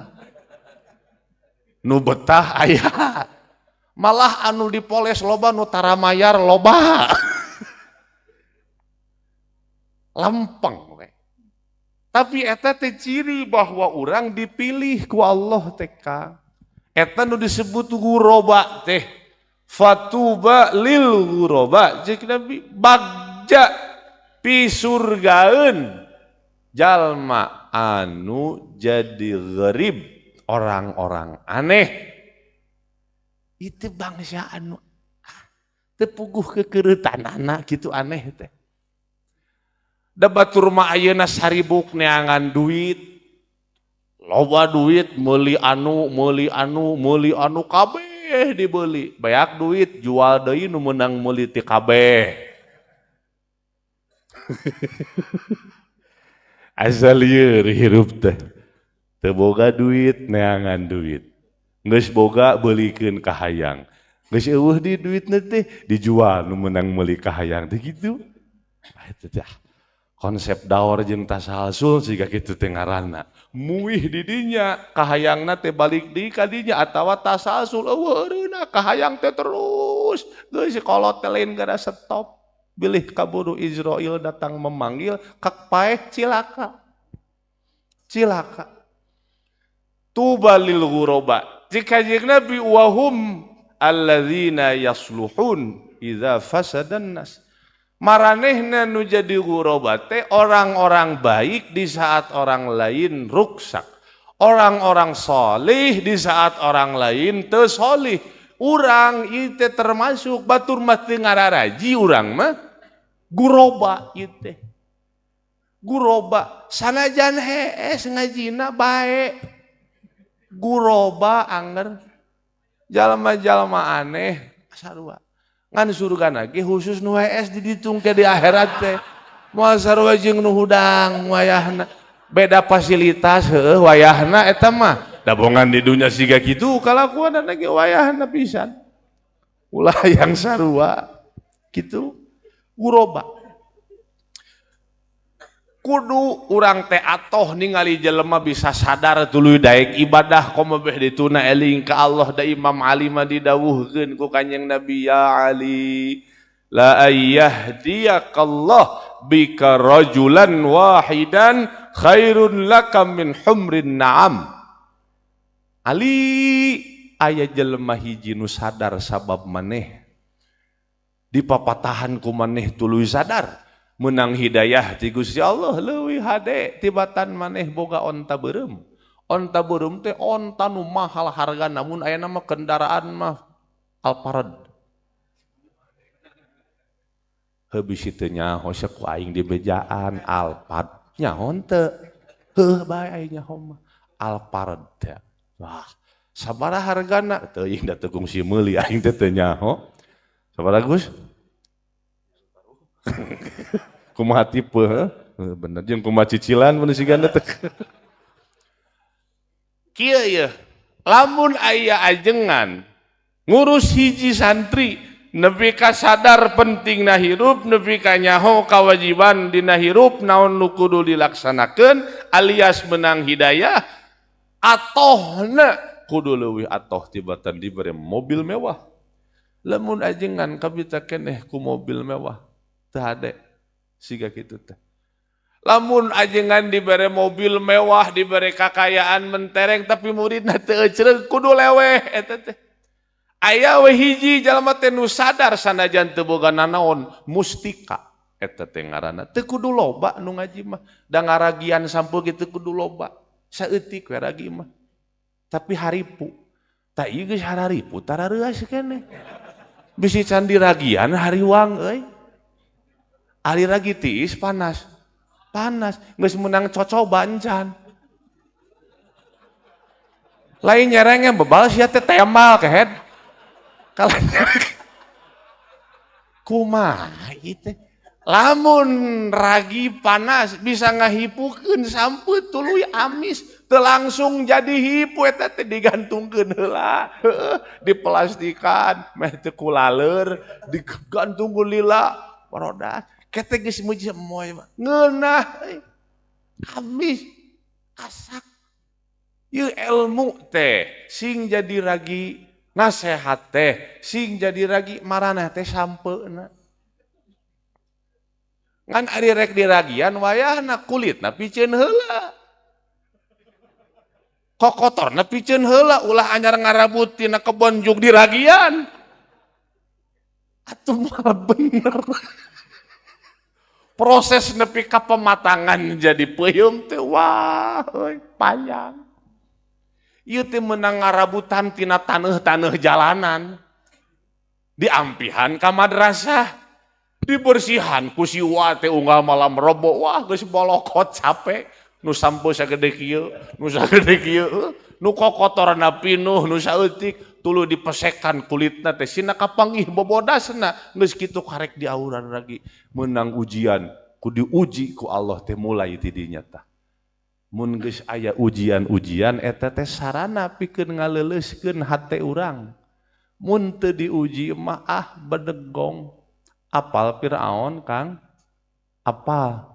nu betah aya. Malah anu dipoles loba, nu taramayar loba. Lempeng we. Tapi eta teh ciri bahwa urang dipilih ku Allah teh Kang. Eta nu disebut guroba teh. Fatuba lil guroba. Cek Nabi bagja pisurgaeun jalma anu jadi gharib, orang-orang aneh. Itu bangsa anu teu puguh kekereutanana kitu aneh teh. Da batur mah ayeuna saribuk neangan duit, loba duit meuli anu, meuli anu, meuli anu kabeh dibeli. Beak duit jual deui nu meunang meuli ti kabeh. Asal lieur hirup teh. Teu boga duit neangan duit. Geus boga beulikeun kahayang. Geus eueuh di duitna teh dijual nu meunang meuli kahayang teh kitu. Eta teh konsep daur jeung tasalsul siga kitu teh ngaranna. Muih di dinya kahayangna teh balik deui ka dinya atawa tasalsul eueuh eureunna kahayang teh terus. Geus kolot teh lain gara stop. Bilih kaburu Israel datang memanggil kak paeh cilaka. Cilaka. Tuba lil ghuraba. Jika jeung Nabi wahum alladzina yasluhun idza fasadan nas. Maranehna nu jadi ghuraba teh orang-orang baik di saat orang lain ruksak. Orang-orang salih di saat orang lain teu salih. Urang ieu teh termasuk batur mah teu ngararaji urang mah guroba ieu teh. Guroba sanajan hees ngajina bae. Guroba anger jalma-jalma aneh sarua. Ngan surgana ge khusus nu hees diditung ke di akhirat teh. Moal sarua jeung nu hudang wayahna. Beda fasilitas heueuh wayahna eta mah. Dabongan di dunia siga kitu kalakuan ge wayahna pisan. Ulah yang sarua kitu guroba. Kudu urang teh atoh ningali jelema bisa sadar tuluy daek ibadah komo beh dituna eling ka Allah da Imam Ali mah didawuhkeun ku Kanjeng Nabi ya Ali la ayahdiyakallah bika rajulan wahidan khairun laka min humrin na'am. Ali aya jelema hiji nu sadar sabab maneh dipapatahan ku maneh tuluy sadar menang hidayah ti Gusti Allah leuwih hade tibatan maneh boga onta beureum. Onta beureum teh onta nu mahal harga namun aya nama kendaraan mah Alphard. Heuh bisi teu nyaho ku aing di bejaan Alphard nyaho teu. Heuh bae aing nyaho mah Alphard teh. Wah, sabaraha hargana? Teuing da teu kungsi meuli aing teh teu nyaho. Sabaraha Gus? Kumaha tipe heuh? Bener jeung kumaha cicilan mun sigana teh. Kieu yeuh, lamun aya ajengan ngurus hiji santri nepi ka sadar pentingna hirup, nepi ka nyaho kawajiban dina hirup naon nu kudu dilaksanakeun alias menang hidayah atohna kudu leuwih atoh tibatan dibere mobil mewah. Lamun ajengan kabita keneh ku mobil mewah teu hade siga kitu teh. Lamun ajengan dibere mobil mewah, dibere kakayaan mentereng tapi muridna teu ecreug kudu leweh eta teh. Aya we hiji jalma teh nu sadar sanajan teu boga nanaon mustika eta teh ngaranna. Teu kudu loba nu ngaji mah, da ngaragian sampeu ge teu kudu loba. Saeutik we ragi mah. Tapi haripu. Tah ieu geus hararipu tarareuas keneh. Bisi can diragian hariwang euy. Ari ragi tiis panas. Panas, geus meunang cocoban can. Lain nyerengnya bebal sia teh temal kehed. Kalau kumaha ieu teh? Lamun ragi panas bisa ngahipukeun sampeut tuluy amis teu langsung jadi hipu eta teh digantungkeun heula heueuh diplastikan meh teu kulaleur digantung ku lila barodas kete geus muji moy ngeunah amis asak ieu ilmu teh sing jadi ragi nasehat teh sing jadi ragi maraneh teh sampeuna. Ngan ari rek diragian wayahna kulitna piceun heula. Kokotorna piceun heula ulah anyar ngarabut tina kebon juk diragian. Atuh moal bener. Proses nepi ka pematangan jadi peuyeum teh wah euy panjang. Ieu teh meunang ngarabutan tina taneuh-taneuh jalanan. Diampihan ka madrasah, dibersihan ku si wa teh unggal malam Rebo, wah geus bolokot capek, nu sampo sagede kieu, nu sagede kieu, nu kokotorna pinuh, nu saeutik tuluy dipesekan kulitna teh sina kapanggih bobodasna, geus kitu karek diauran lagi meunang ujian, ku diuji ku Allah teh mulai ti dinya tah. Mun geus aya ujian-ujian eta teh sarana pikeun ngaleuleuskeun hate urang. Mun teu diuji mah ah bedegong. Apal Firaun Kang? Apal.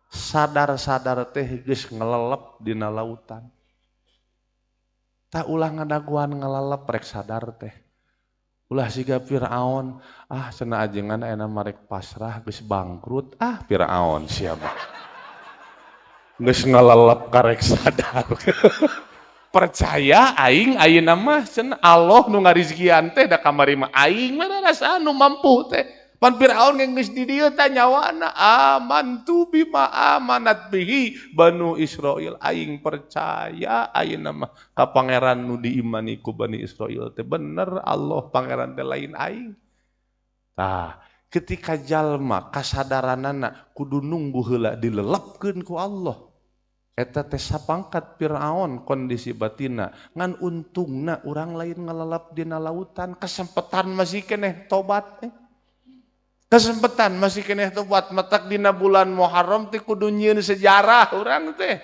Sadar-sadar teh geus ngelelep dina lautan. Tak ulah ngadaguan ngelelep rek sadar teh. Ulah siga Firaun, ah cenah ajengan ayeuna marek pasrah geus bangkrut, ah Firaun sia mah. Geus ngelelep karek sadar. Percaya aing ayeuna mah cenah Allah nu ngarizkian teh da kamari mah aing mah rasa nu mampu teh. Pan Firaun geus di dieu tah nyawana amantu bima amanat bihi Banu Israil, aing percaya ayeuna mah ka pangeran nu diimani ku Bani Israil teh bener Allah pangeran teh lain aing. Tah, ketika jalma kasadaranana kudu nunggu heula dilelepkeun ku Allah. Eta teh sapangkat Firaun kondisi batina, ngan untungna urang lain ngelelep dina lautan, kesempetan masih keneh tobat. Kesempetan masih keneh tobat, matak dina bulan Muharram teh kudu nyieun sejarah urang teh.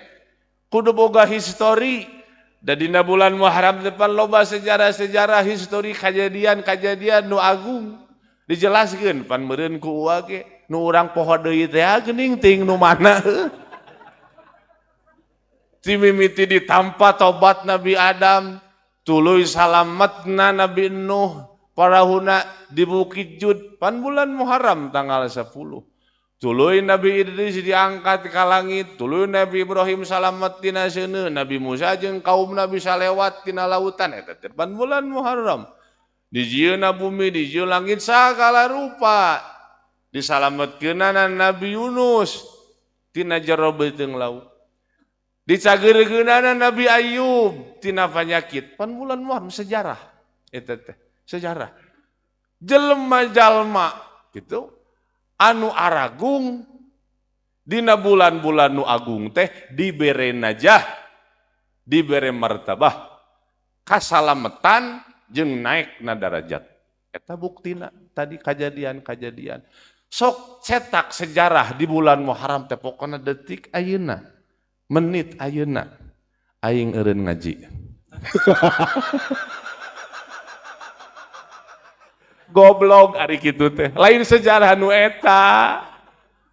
Kudu boga histori. Da dina bulan Muharram teh pan loba sejarah-sejarah histori kajadian-kajadian nu agung. Dijelaskeun pan meureun ku uwa ge nu urang poho deui teh geuning ting nu mana. Timimiti ditampa tobat Nabi Adam, tuluy salametna Nabi Nuh, parahuna di Bukit Jud, pan bulan Muharram tanggal 10. Tuluy Nabi Idris diangkat ka langit, tuluy Nabi Ibrahim salamet tina seuneu, Nabi Musa jeung kaumna bisa lewat tina lautan, eta teh pan bulan Muharram. Dijieunna bumi, dijieun langit sagala rupa. Disalametkeunana Nabi Yunus tina jero beuteung laut. Dicageurkeunana Nabi Ayub tina panyakit. Pan bulan Muharram sejarah eta teh, sejarah. Jelema-jalma gitu anu aragung dina bulan-bulan nu agung teh dibere najah, dibere martabah, kasalametan jeung naekna darajat. Eta buktina tadi kajadian-kajadian. Sok cetak sejarah di bulan Muharram teh pokona detik ayeuna, menit ayeuna aing eureun ngaji. Goblok ari kitu teh. Lain sejarah nu eta.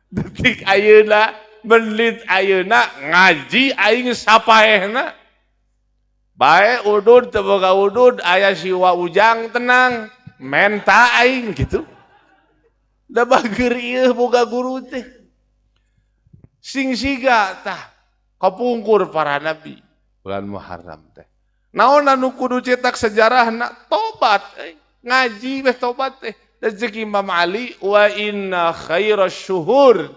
Detik ayeuna, menit ayeuna ngaji aing sapaehna. Bae udud teu boga udud aya siwa ujang tenang, menta aing gitu. Da bageur ieu boga guru teh. Sing siga tah kapungkur para nabi bulan Muharram teh. Naon anu kudu cetak sejarahna tobat ngaji beh tobat teh. Rezeki Imam Ali wa inna khairas syuhur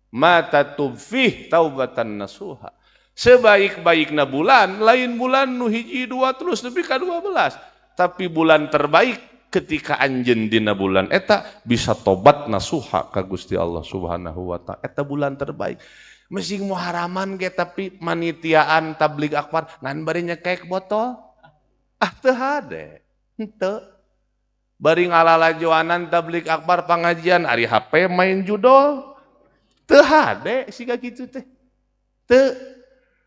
ma tatub fih taubatan nasuha. Sebaik-baikna bulan lain bulan nu hiji dua terus nepi ka 12, tapi bulan terbaik ketika anjeun dina bulan eta bisa tobat nasuha ka Gusti Allah Subhanahu wa taala. Eta bulan terbaik. Mesing Muharraman ge tapi manitiaan tabligh akbar ngan bari nyekek botol. Ah teu hade. Henteu. Bari ngalalajoanan tabligh akbar pangajian ari HP main judol. Teu hade siga kitu teh. Teu.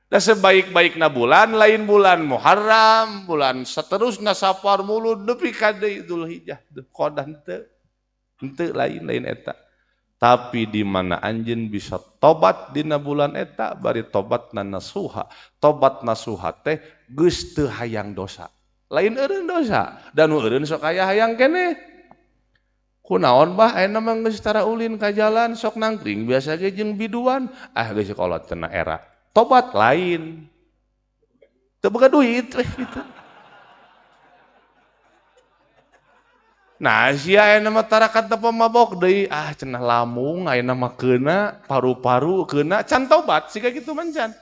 Da sebaik-baikna bulan lain bulan Muharram, bulan seterusna Safar, Mulud nepi ka deui Dzulhijjah, Dzulqa'dah henteu. Henteu lain-lain eta. Tapi di mana anjeun bisa tobat dina bulan eta bari tobatna nasuha. Tobat nasuha teh geus teu hayang dosa. Lain eureun dosa, da nu eureun sok aya hayang keneh. Kunaon bah ayeuna mah geus tara ulin ka jalan sok nangkring biasa ge jeung biduan, ah geus kolot cenah era. Tobat lain. Teu boga duit weh gitu. Nah sia ayeuna mah tarakat teu mabok deui, ah cenah lamung ayeuna mah keuna, paru-paru keuna, can tobat siga kitu mah can.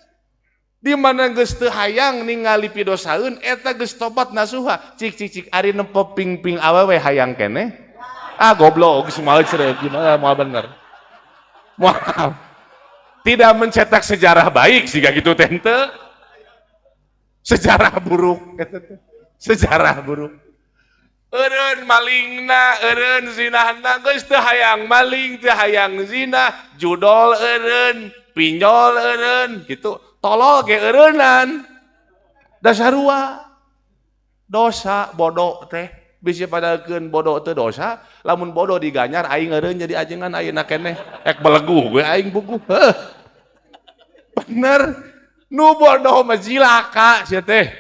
Di mana geus teu hayang ningali pidosaeun eta geus tobat nasuha. Cik cik cik ari nempo ping-ping awewe hayang keneh. Ah goblok geus moal cerek gimana moal bener. Moal. Tidak mencetak sejarah baik siga kitu teh henteu. Sejarah buruk eta teh. Sejarah buruk. Eureun malingna, eureun zinahna geus teu hayang maling, teu hayang zina, judol eureun, pinjol eureun gitu. Tolol ge eureunnan. Da sarua. Dosa bodoh teh bisi padakeun bodoh teu dosa, lamun bodoh diganyar aing eureun jadi ajengan ayeuna keneh. Ek belegu gue aing buku. Heuh. Bener. Nu bodoh mah cilaka sia teh.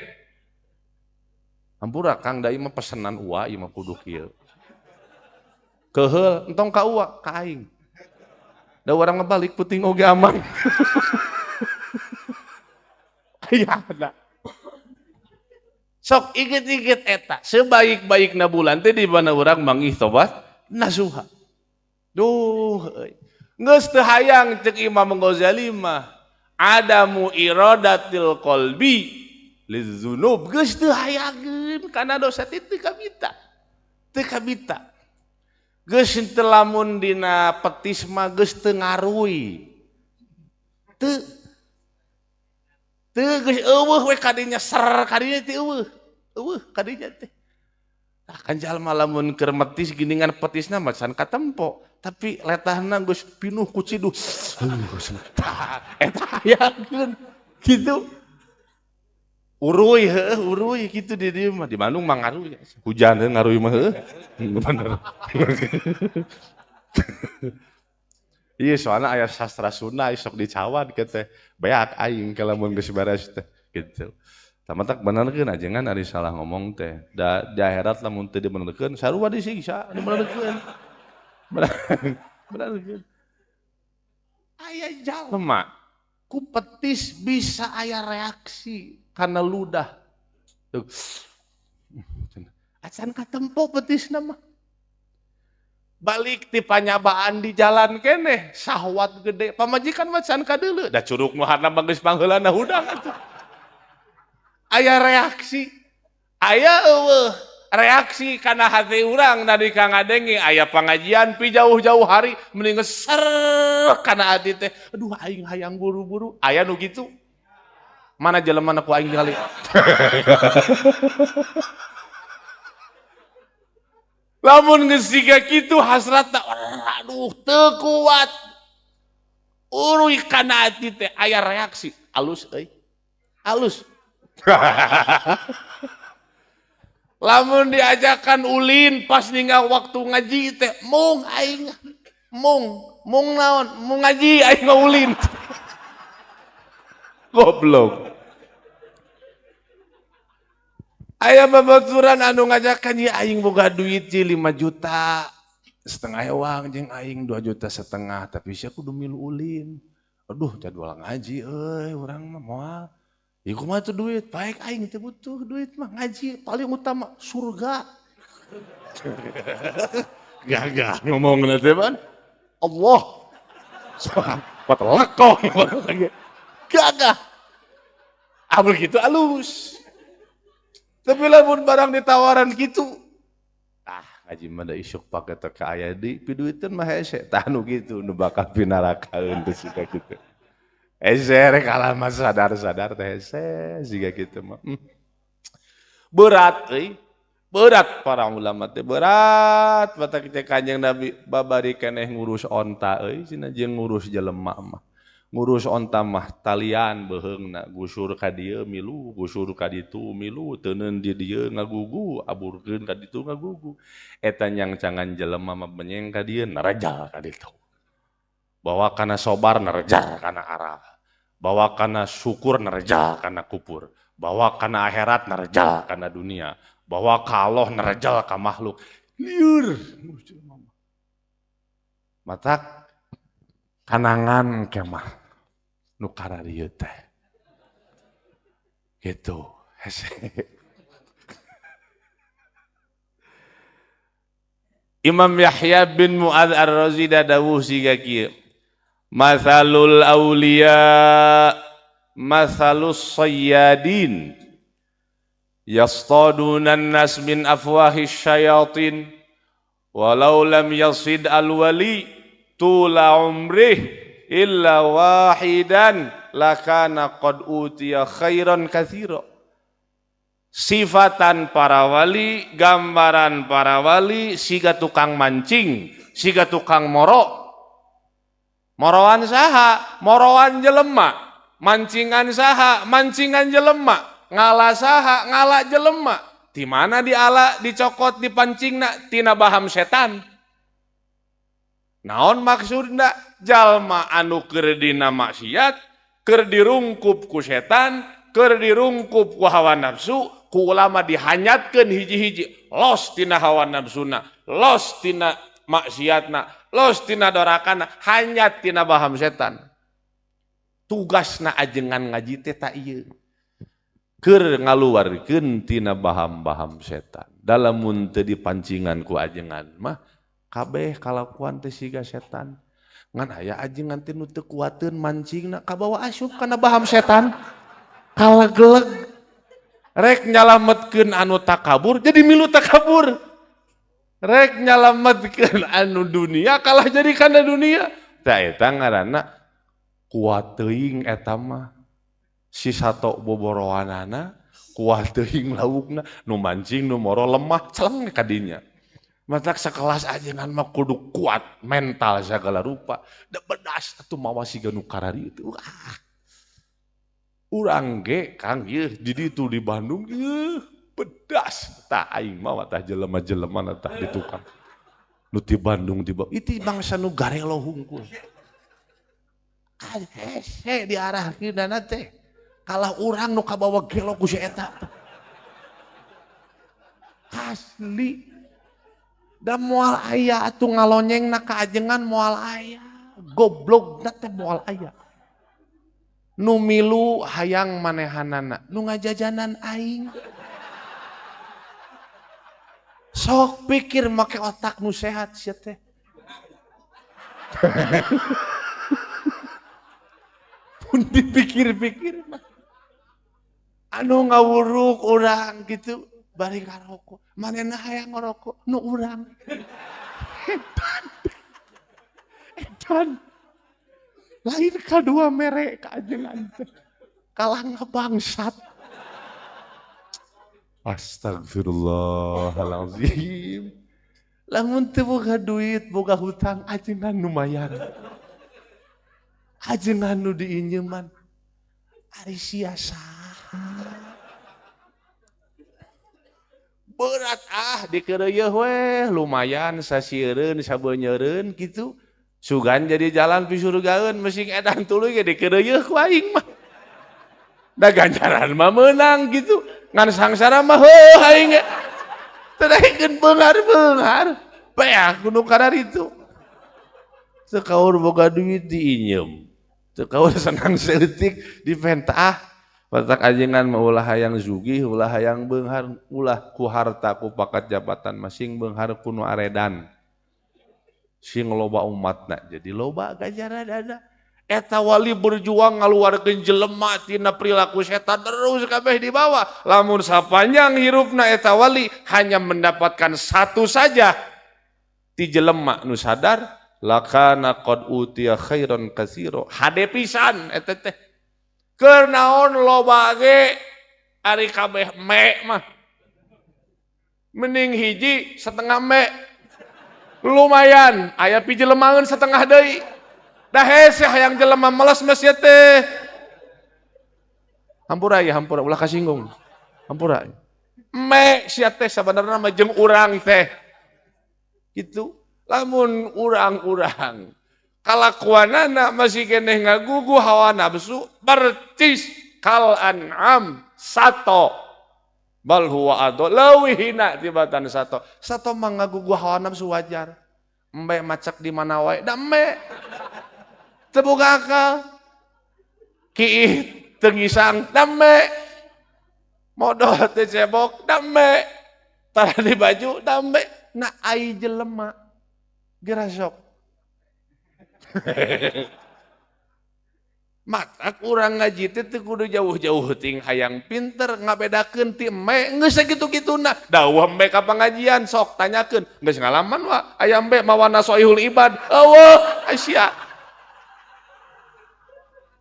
Hampura Kang da ieu mah pesenan uwa ieu mah kudu kieu. Keuheul entong ka uwa ka aing. Da urang mah balik puting oge aman. Iya, nah. Sok inget-inget eta sebaik-baikna bulan teh di mana urang manggih tobat nasuha. Duh euy. Geus teu hayang ceuk Imam Ghazali mah adamu iradatil qalbi lizunub, geus teu hayangeun kana dosa teh teu kabita. Teu kabita. Geus teu lamun dina petis mah geus teu ngaruy. Teu teu geus eueuh we kadinya ser kadinya teh eueuh. Eueuh kadinya teh. Tah kan jalma lamun keur metis geuningan petisna mah can katempo, tapi letahna geus pinuh ku ciduh. Eta hayangeun kitu. Uruy heueuh uruy kitu di dieu mah di Bandung mah ngaruy. Hujan heuh ngaruy mah heueuh. Bener. Iya soalnya aya sastra Sunda sok dicawan ke teh beak aing kalau mun geus beres teh gitu. Tamatak benerkeun ajengan ari salah ngomong teh. Da di akhirat lamun teu dibenerkeun sarua disiksa dibenerkeun. Benerkeun. Aya jalma ku petis bisa aya reaksi karena ludah. Tuh. Acan katempo petisna mah. Balik ti panyabaan di jalan keneh sahwat gede pamajikan mah can kadeuleu da curug nu harna mah geus pangheulana hudang atuh. Aya reaksi, aya eueuh reaksi kana hati urang nalika ngadenge aya pangajian pi jauh-jauh hari mending ser kana hati teh aduh aing hayang buru-buru aya nu kitu. Mana jelema ku aing ningali. Lamun geus siga kitu hasratna aduh teu kuat. Uruy kana hati teh aya reaksi alus euy. Alus. Lamun diajakan ulin pas ninggal waktu ngaji teh mung aing mung mung naon mung ngaji aing mah ulin. Goblok. Aya babaturan anu ngajakan ya aing boga duit ji 5 juta setengah ewang jeung aing 2 juta setengah tapi sia kudu milu ulin. Aduh jadwal ngaji euy urang mah moal. Ieu kumaha tuh duit? Baik aing teu butuh duit mah ngaji paling utama surga. Gagah ngomongna teh ban. Allah. Pateleko gagah. Abul kitu alus. Tapi lamun barang ditawaran gitu, ah ngaji mah da isuk pake teh ka aya deui piduiteun mah hese tah nu kitu nu bakal pinarakaeun teh siga kitu. Hese rek alama sadar-sadar teh hese siga kitu mah. Berat euy. Berat para ulama teh berat batak teh Kanjeng Nabi babari keneh ngurus onta euy cenah jeung ngurus jelema mah. Ngurus onta mah talian beuheungna gusur ka dieu milu gusur ka ditu milu teuneun di dieu ngagugu aburkeun ka ditu ngagugu eta nyangcangan jelema mah menyeng ka dieu narejal ka ditu bawa kana sobar narejal kana aral bawa kana syukur narejal kana kupur bawa kana akhirat narejal kana dunia bawa ka Allah narejal ka makhluk lieur matak kanangan kemah nu kararieu teh gitu hese. Imam Yahya bin Mu'adz Ar-Razi dawuh siga kieu. Matsalul auliya matsalus sayyadin yastaduna an-nas min afwahis syayatin walau lam yasid al-wali tula umrih illa wahidan lakana qad utiya khairan katsira. Sifatan para wali, gambaran para wali, siga tukang mancing, siga tukang moro. Moroan saha, moroan jelema, mancingan saha, mancingan jelema, ngala saha, ngala jelema. Di mana diala, dicokot, dipancingna, tina baham setan. Naon maksudna? Jalma anu keur dina maksiat, keur dirungkup ku setan, keur dirungkup ku hawa nafsu, ku ulama dihanyatkeun hiji-hiji, los tina hawa nafsuna, los tina maksiatna, los tina dorakana, hanyat tina baham setan. Tugasna ajengan ngaji teh ta ieu. Keur ngaluarkeun tina baham-baham setan. Dalamun teu dipancingan ku ajengan mah kabeh kalakuan teh siga setan. Ngan aya ajengan teh nu teu kuateun mancingna kabawa asup kana baham setan. Kalegeleg rek nyalametkeun anu takabur jadi milu takabur, rek nyalametkeun anu dunia kalah jadi kana dunia. Tah eta ngaranna kuat teuing eta mah si sato boborowanana kuat teuing laukna nu mancing nu moro lemah celeng kadinya. Matak sekelas ajengan mah kudu kuat mental segala rupa da bedas atuh mawa siga nu karari itu. Wah. Urang ge Kang ieu di ditu di Bandung ieu pedas tah aing mah tah jelema-jelema tah di tukang. Nu ti Bandung tiba itu bangsa nu garelo hungkul. Hese diarahkeunana teh. Kalah urang nu kabawa gelo ku si eta. Asli. Da moal aya atuh ngalonyengna ka ajengan moal aya. Goblogna teh moal aya. Nu milu hayang manehanana, nu ngajajanan aing. Sok pikir make otak nu sehat sia teh. Pun dipikir-pikir mah. Anu ngawuruk urang gitu bari ngarokok. Manehna hayang ngarokok nu urang. Edan. Edan. Lain kadua mere ka ajengan teh. Kalah ngabangsat. Astagfirullahalazim. Lamun teu boga duit, boga hutang ajengan nu mayar. Ajengan nu diinjeman. Ari sia saha? Berat ah dikeureuyeun we, lumayan sasiereun sabeunyereun kitu. Sugan jadi jalan pisurgaeun mesing edan tuluy ge dikeureuyeun ku aing mah. Da ganjaran mah meunang gitu. Ngan sangsara mah heuh aing ge. Teu daekeun beunghar-beunghar. Beak nu kararitu. Teu kaur boga duit diinjem. Teu kaur senang saeutik dipenta ah. Batak ajengan mah ulah hayang sugih, ulah hayang beunghar, ulah ku harta ku pakat jabatan masing beunghar ku nu aredan. Sing loba umatna jadi loba ganjaran ada. Eta wali berjuang ngaluarkeun jelema tina perilaku setan terus kabeh dibawa. Lamun sapanjang hirupna eta wali hanya mendapatkan satu saja ti jelema nu sadar lakana qad utiya khairan katsira. Hade pisan eta teh. Keur naon loba ge ari kabeh me mah. Mending hiji setengah me. Lumayan, aya pi jelemangeun setengah deui. Da hese hayang jelema meles mes ieu teh. Hampura ya, hampura ulah kasinggung. Hampura. Me sia teh sabenerna mah jeung urang teh. Gitu. Lamun urang-urang kalakuanana masih keneh ngagugu hawa nafsu percis kal an'am sato. Bal huwa ado leuwih hina tibatan sato. Sato mah ngagugu hawa nafsu wajar. Embe macak di mana wae da embe. Teu boga akal. Kiih teu ngisang da embe. Modol teu cebok da embe. Tara di baju da embe. Na ai jelema geura sok. Matak urang ngaji teh teu kudu jauh-jauh ting hayang pinter ngabedakeun ti embe geus sakitu-kituna. Dawuh embe ka pangajian sok tanyakeun geus ngalaman wa aya embe mawa nasoihul ibad. Eueuh sia.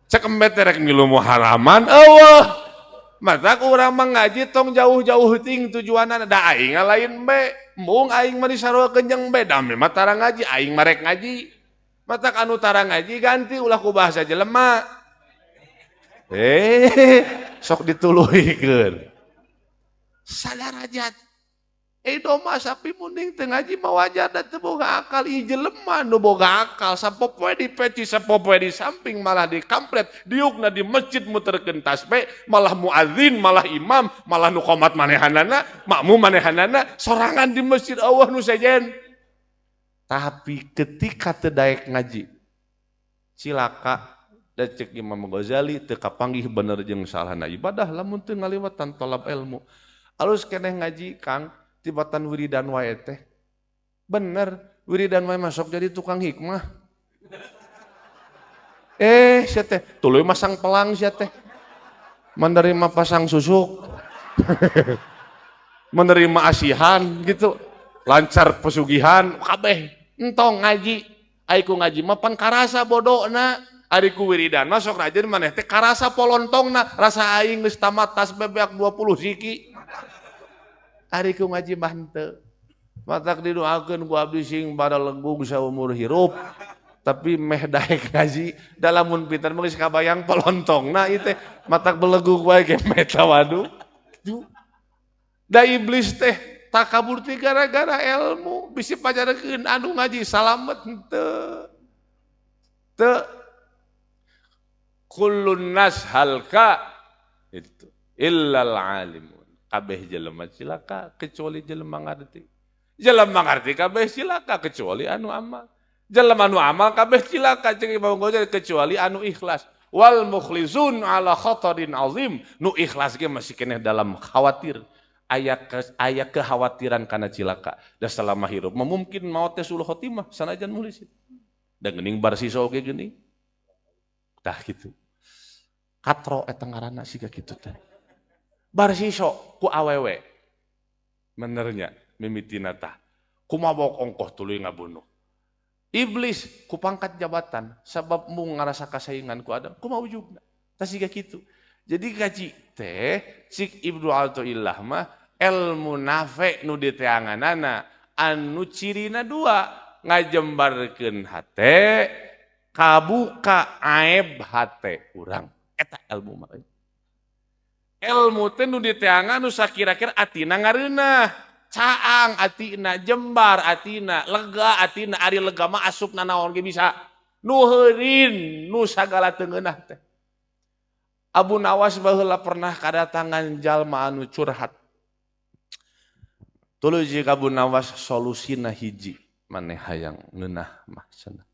Cek embe teh rek milu muharaman eueuh. Matak urang mah ngaji tong jauh-jauh ting tujuanana da aing lain embe. Embung aing mah disaruakeun jeung embe da mah tara ngaji aing mah rek ngaji. Matak anu tara ngaji ganti ulah ku bahasa jelema. Sok dituluhikeun. Sadarajat. Domba sapi munding teu ngaji mah wajar da teu boga akal. Ieu jelema nu boga akal sapopoe di peci sapopoe di samping malah dikampret diukna di masjid muterkeun tasbih malah muadzin malah imam malah nu qomat manehanana makmum manehanana sorangan di masjid Allah nu sejen. Tapi ketika teu daek ngaji cilaka da cek Imam Ghazali teu kapanggih bener jeung salahna ibadah lamun teu ngaliwatan tolab ilmu. Alus keneh ngaji Kang tibatan wiridan wae teh. Bener wiridan wae masuk jadi tukang hikmah. Sia teh tuluy masang pelang sia teh. Menerima pasang susuk. Menerima asihan gitu. Lancar pesugihan kabeh. Entong ngaji, ai ku ngaji mah pan karasa bodona, ari ku wiridan mah sok rajin maneh teh karasa polontongna, rasa aing geus tamat tas bebeak 20 siki. Ari ku ngaji mah henteu. Matak didoakeun ku abdi sing pada legung saumur hirup, tapi meh daek ngaji, da lamun pinter mah geus kabayang polontongna ieu teh, matak belegug wae ge meh tawadu. Da iblis teh takabur teh gara-gara ilmu bisi pajarekeun anu ngaji salamet henteu. Teu kullun nas halka itu illal alimun. Kabeh jelema cilaka kecuali jelema ngarti. Jelema ngarti kabeh cilaka kecuali anu amal. Jelema anu amal kabeh cilaka ceuk Imam Ghazali kecuali anu ikhlas. Wal mukhlisun ala khatarin azim. Nu ikhlas ge masih keneh dalam khawatir. Aya kekhawatiran karena cilaka. Da selama hirup mungkin maot teh suluh khotimah sanajan mulisin. Da geuning barsiso oge geuning. Tah kitu. Katro eta ngaranna siga kitu teh. Barsiso ku awewe. Benernya mimitina tah. Kumabok ongkoh tuluy ngabunuh. Iblis ku pangkat jabatan sabab mung ngarasa kasaingan ku Adam kumaha ujugna. Tah siga kitu. Jadi kaji teh cik Ibnu Athaillah mah ilmu nafe nu diteanganana anu cirina dua ngajembarkeun hate kabuka aib hate urang eta ilmu mah. Ilmu teh nu diteangan nu sakira-kira atina ngareunah caang atina jembar atina lega atina ari lega mah asup nanaon ge bisa nu heurin nu sagala teu ngeunah teh. Abu Nawas baheula pernah kadatangan jalma anu curhat. Tuluy jeung Abu Nawas solusina hiji maneh hayang ngeunah mah cenah.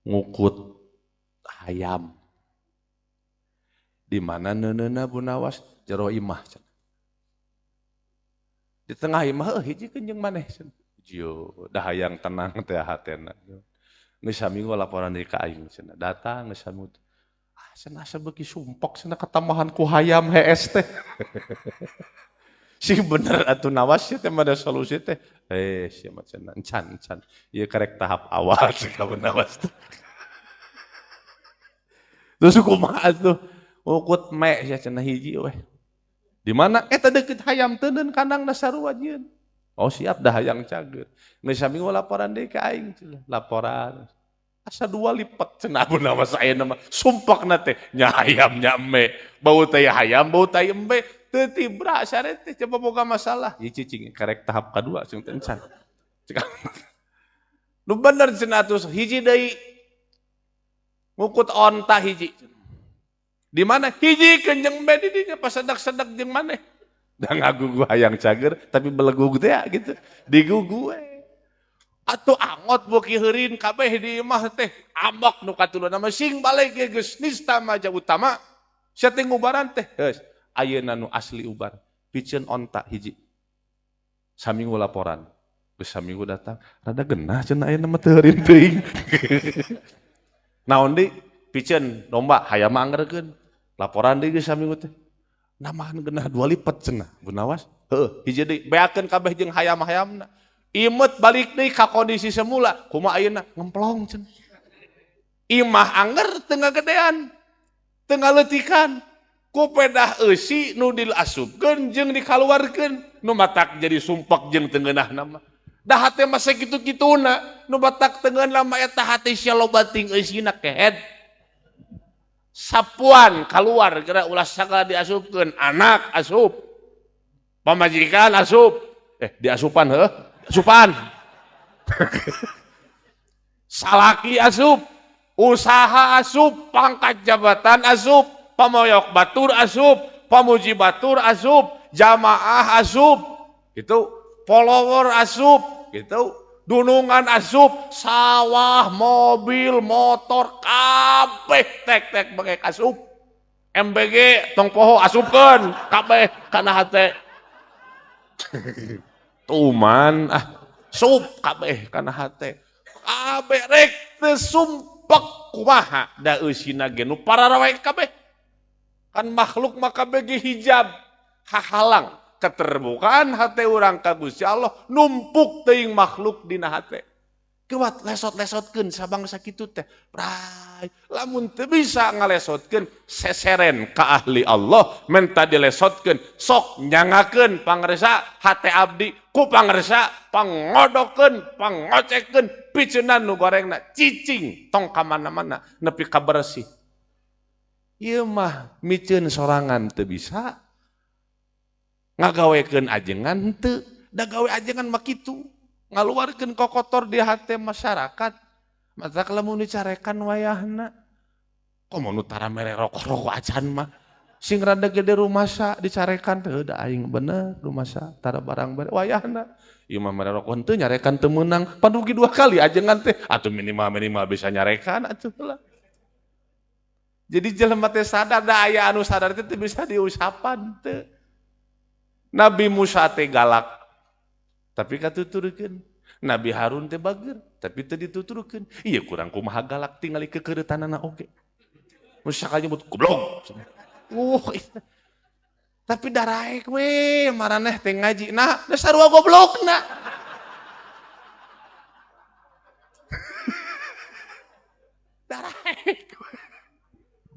Ngukut hayam. Di mana neuneuna Abu Nawas jero imah cenah. Di tengah imah heuh hiji jeung maneh cenah. Jio da hayang tenang teh hatena. Geus saminggu laporan deui ka aing cenah. Datang geus saminggu. Cenah asa beuki sumpok cenah katambahan ku hayam hees teh. Sing bener atuh Nawas teh mah ada solusi teh. Sia mah cenah encan encan. Ieu karek tahap awal cek Abu Nawas teh. Terus kumaha atuh? Ngukut me sia cenah hiji weh. Di mana eta deukeut hayam teuneun kandangna sarua jieun. Oh siap dah hayang cager. Geus saminggu laporan deui ka aing cenah. Laporan. Asa dua lipat cenah Abu Nawas ayeuna mah sumpakna teh nya hayam nya embe bau teh hayam bau teh embe teu tibra sare teh coba boga masalah ieu cicing karek tahap kadua sing teh encan. Nu bener cenah atuh hiji deui ngukut onta hiji. Di mana hiji kenjeng embe di dinya pasedak-sedak jeung maneh. Da ngagugu hayang cager tapi belegug teh gitu digugu we. Atuh angot beuki heurin kabeh di imah teh amok nu katuluna mah sing balik ge geus nista maja utama sia teh ngubaran teh geus ayeuna nu asli ubar piceun onta hiji saminggu laporan Geus saminggu datang, rada genah cenah ayeuna mah teu heurin teuing. Naon deui? Piceun domba hayam mah anggerkeun. Laporan deui geus saminggu teh. Namahan genah 2 lipat cenah. Bu Nawas, heuh, hiji deui beakeun kabeh jeung hayam-hayamna. Imet balik deui ka kondisi semula, kumaha ayeuna ngemplong cenah. Imah angger teu ngagedean, teu ngaleutikan. Ku pedah eusi nu diasupkeun jeung dikaluarkeun, nu matak jadi sumpek jeung teu ngeunahna mah. Da hate mah sakitu-kituna, nu matak teu ngeunah mah eta hate sia loba ting eusina kehed. Sapuan kaluar geura ulah sagala diasupkeun, anak asup, pamajikan asup, diasupan heuh, asupan. Salaki asup, usaha asup, pangkat jabatan asup, pamoyok batur asup, pamuji batur asup, jamaah asup, gitu, follower asup, gitu, dunungan asup, sawah, mobil, motor, kabeh tek-tek bengek asup, MBG tong poho asupkeun kabeh kana hate. Tuman ah, sup kabeh kana hate. Kabeh rek teu sumpek kumaha da eusina ge nu pararawek kabeh. Kan makhluk mah kabeh ge hijab, hahalang keterbukaan hate urang ka Gusti Allah numpuk teuing makhluk dina hate. Kuat lesot-lesotkeun sabangsa kitu teh. Bray, lamun teu bisa ngalesotkeun seseren ka ahli Allah menta dilesotkeun sok nyangakeun pangresa hate abdi ku pangresa pangodokeun pangocekeun piceunan nu gorengna cicing tong ka mana-mana nepi ka bersih. Ieu mah miceun sorangan teu bisa ngagawekeun ajengan teu, da gawe ajengan mah kitu ngaluarkeun kokotor di hate masyarakat. Matak lamun dicarekan wayahna komo nu tara mere rokok-rokok acan mah sing rada gede rumasa dicarekan teu da aing bener rumasa tara barang bare wayahna ieu mah mere rokok henteu nyarekan teu meunang padugi 2 kali ajengan teh atuh minimal bisa nyarekan atuh lah. Jadi jelema teh sadar da aya anu sadar teh teu bisa diusapan teu. Nabi Musa teh galak tapi katuturkeun. Nabi Harun teh bager tapi teu dituturkeun. Ieu kurang kumaha galak tingali keukeuretanana oge. Musa ka nyebut goblok. Tapi daraek we maraneh teh ngaji. Nah, da sarua goblokna. Daraek.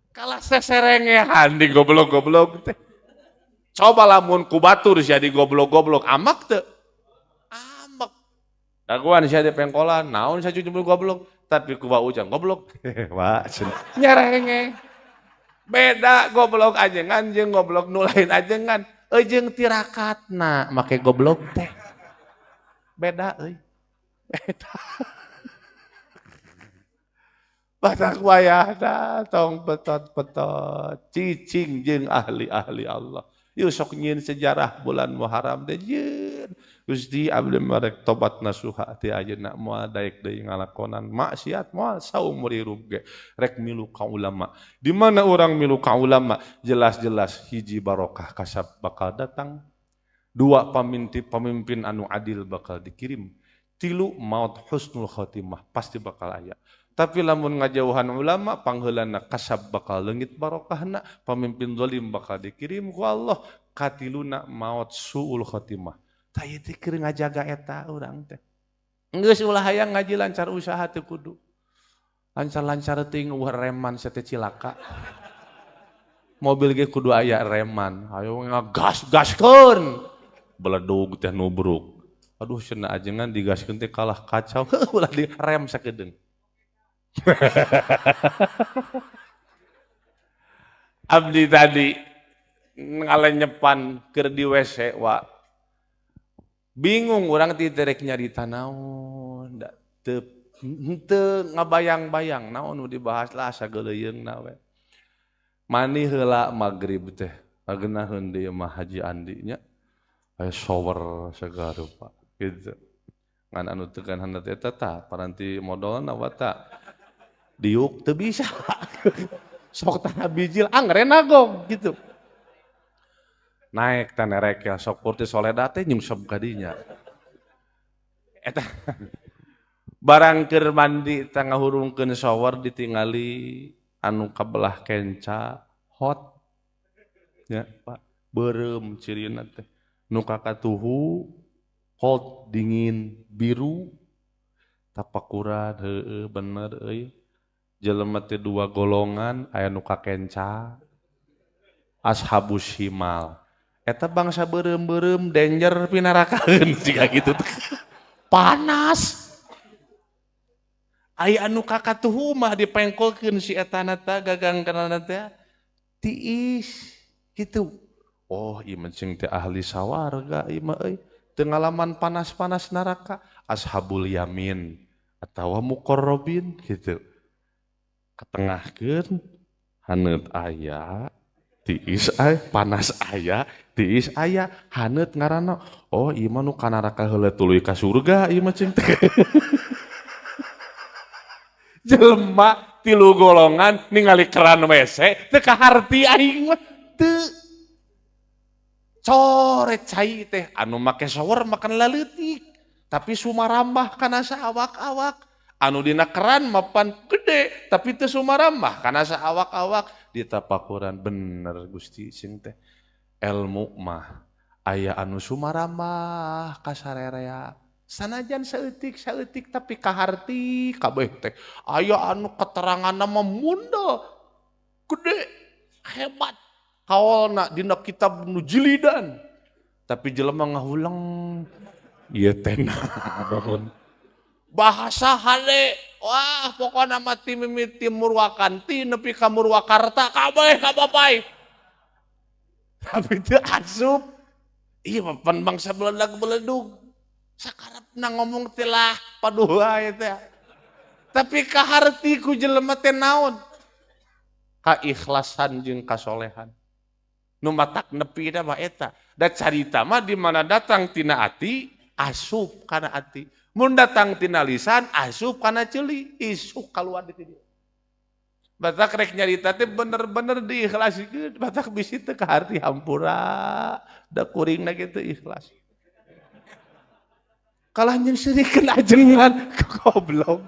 Kalah seserengehan di goblok-goblok teh. Coba lamun ku batur sia di goblok-goblok amak teu? Amak. Dagoan sia di pengkolan, naon sia cucu goblok, tapi ku Wa Ujang goblok. Wah, nyerenge. Beda goblok ajengan jeung goblok nu lain ajengan, eujeung tirakatna make goblok teh. Beda euy. Beda. Batak wayahna tong betot-betot cicing jeung ahli-ahli Allah. Yeuh sok nyieun sejarah bulan Muharram teh jeung Gusti abdi marek tobat nasuha ti ayeuna moal daek deui ngalakonan maksiat moal saumur hirup ge rek milu ka ulama. Di mana urang milu ka ulama jelas-jelas hiji barokah kasab bakal datang, 2 pemimpin anu adil bakal dikirim, 3 maut husnul khotimah pasti bakal aya. Tapi lamun ngajauhan ulama pangheulana kasab bakal leungit barokahna, pamimpin zalim bakal dikirim ku Allah, katiluna maut suul khotimah. Tah ieu teh keur ngajaga eta urang teh. Geus ulah hayang ngaji lancar usaha teu kudu. Lancar-lancar teuing eueuh reman sete cilaka. Mobil ge kudu aya reman. Ayo ngagas-gaskeun. Beledug teh nubruk. Aduh cenah ajengan digaskeun teh kalah kacau. Ulah direm sakedeung. Abdi tadi ngalenyepan keur di WC wa bingung urang teh rek nyarita naon da teu henteu ngabayang-bayang naon nu dibahas lah sageuleuyeungna we. Mani heula magrib teh agenaheun deui mah Haji Andi nya aya shower segala rupa gitu. Ngan anu teu kan handap eta tah paranti modalna wa ta diuk teu bisa. Sok tah bijil angre nagog gitu. Naik teh nerekel sok purti soleda teh nyungsep ka dinya. Eta barang keur mandi tangahurungkeun shower ditingali anu kabelah kenca hot ya Pak, beureum cirina teh. Nu kakatuhu cold dingin biru tapakuran heueuh bener euy. Jelema teh dua golongan aya nu kakenca ashabus shimal. Eta bangsa beureum-beureum danger pinarakaeun siga kitu teh. Panas. Aya anu kakatuhu mah dipengkolkeun si etana teh gagang kana teh tiis kitu. Oh, ieu mah cing teh ahli sawarga ieu mah euy. Teu ngalaman panas-panas neraka, ashabul yamin atawa muqarrabin gitu. Ketengahkeun haneut aya, tiis aya, panas aya, tiis aya, haneut ngaranna. Oh, ieu mah nu ka neraka heula tuluy ka surga ieu mah cing teh. Jelema tilu golongan ningali keran WC teu kaharti aing mah teu. Coret cai teh anu make shower makan laleutik tapi sumarambah kana saawak-awak. Anu dina keran mapan gede tapi teu sumarambah kana saawak-awak. Ditapakuran bener Gusti sing teh ilmu mah aya anu sumarambah ka sarerea. Sanajan saeutik-saeutik tapi kaharti kabeh teh. Aya anu keteranganna mah mundel gede hebat kaolna dina kitab nu jilidan tapi jelema ngahuleng ieu teh naon bahasa hade wah pokona mah ti mimiti Murwakanti nepi ka Murwakarta kabeh ka bapai tapi teu asup ieu mah pan bangsa beledag-beledug sakarepna ngomong teh lah paduh wae teh tapi kaharti ku jelema teh naon kaikhlasan jeung kasolehan nu matak nepi da mah eta da carita mah di mana datang tina ati asup kana ati mun datang tina lisan asup kana ceuli isuk kaluar di dieu batak rek nyarita teh bener-bener diikhlasikeun batak bisi teu kaharti hampura da kuringna kitu ikhlas kalah nyeuseurikeun ajengan goblok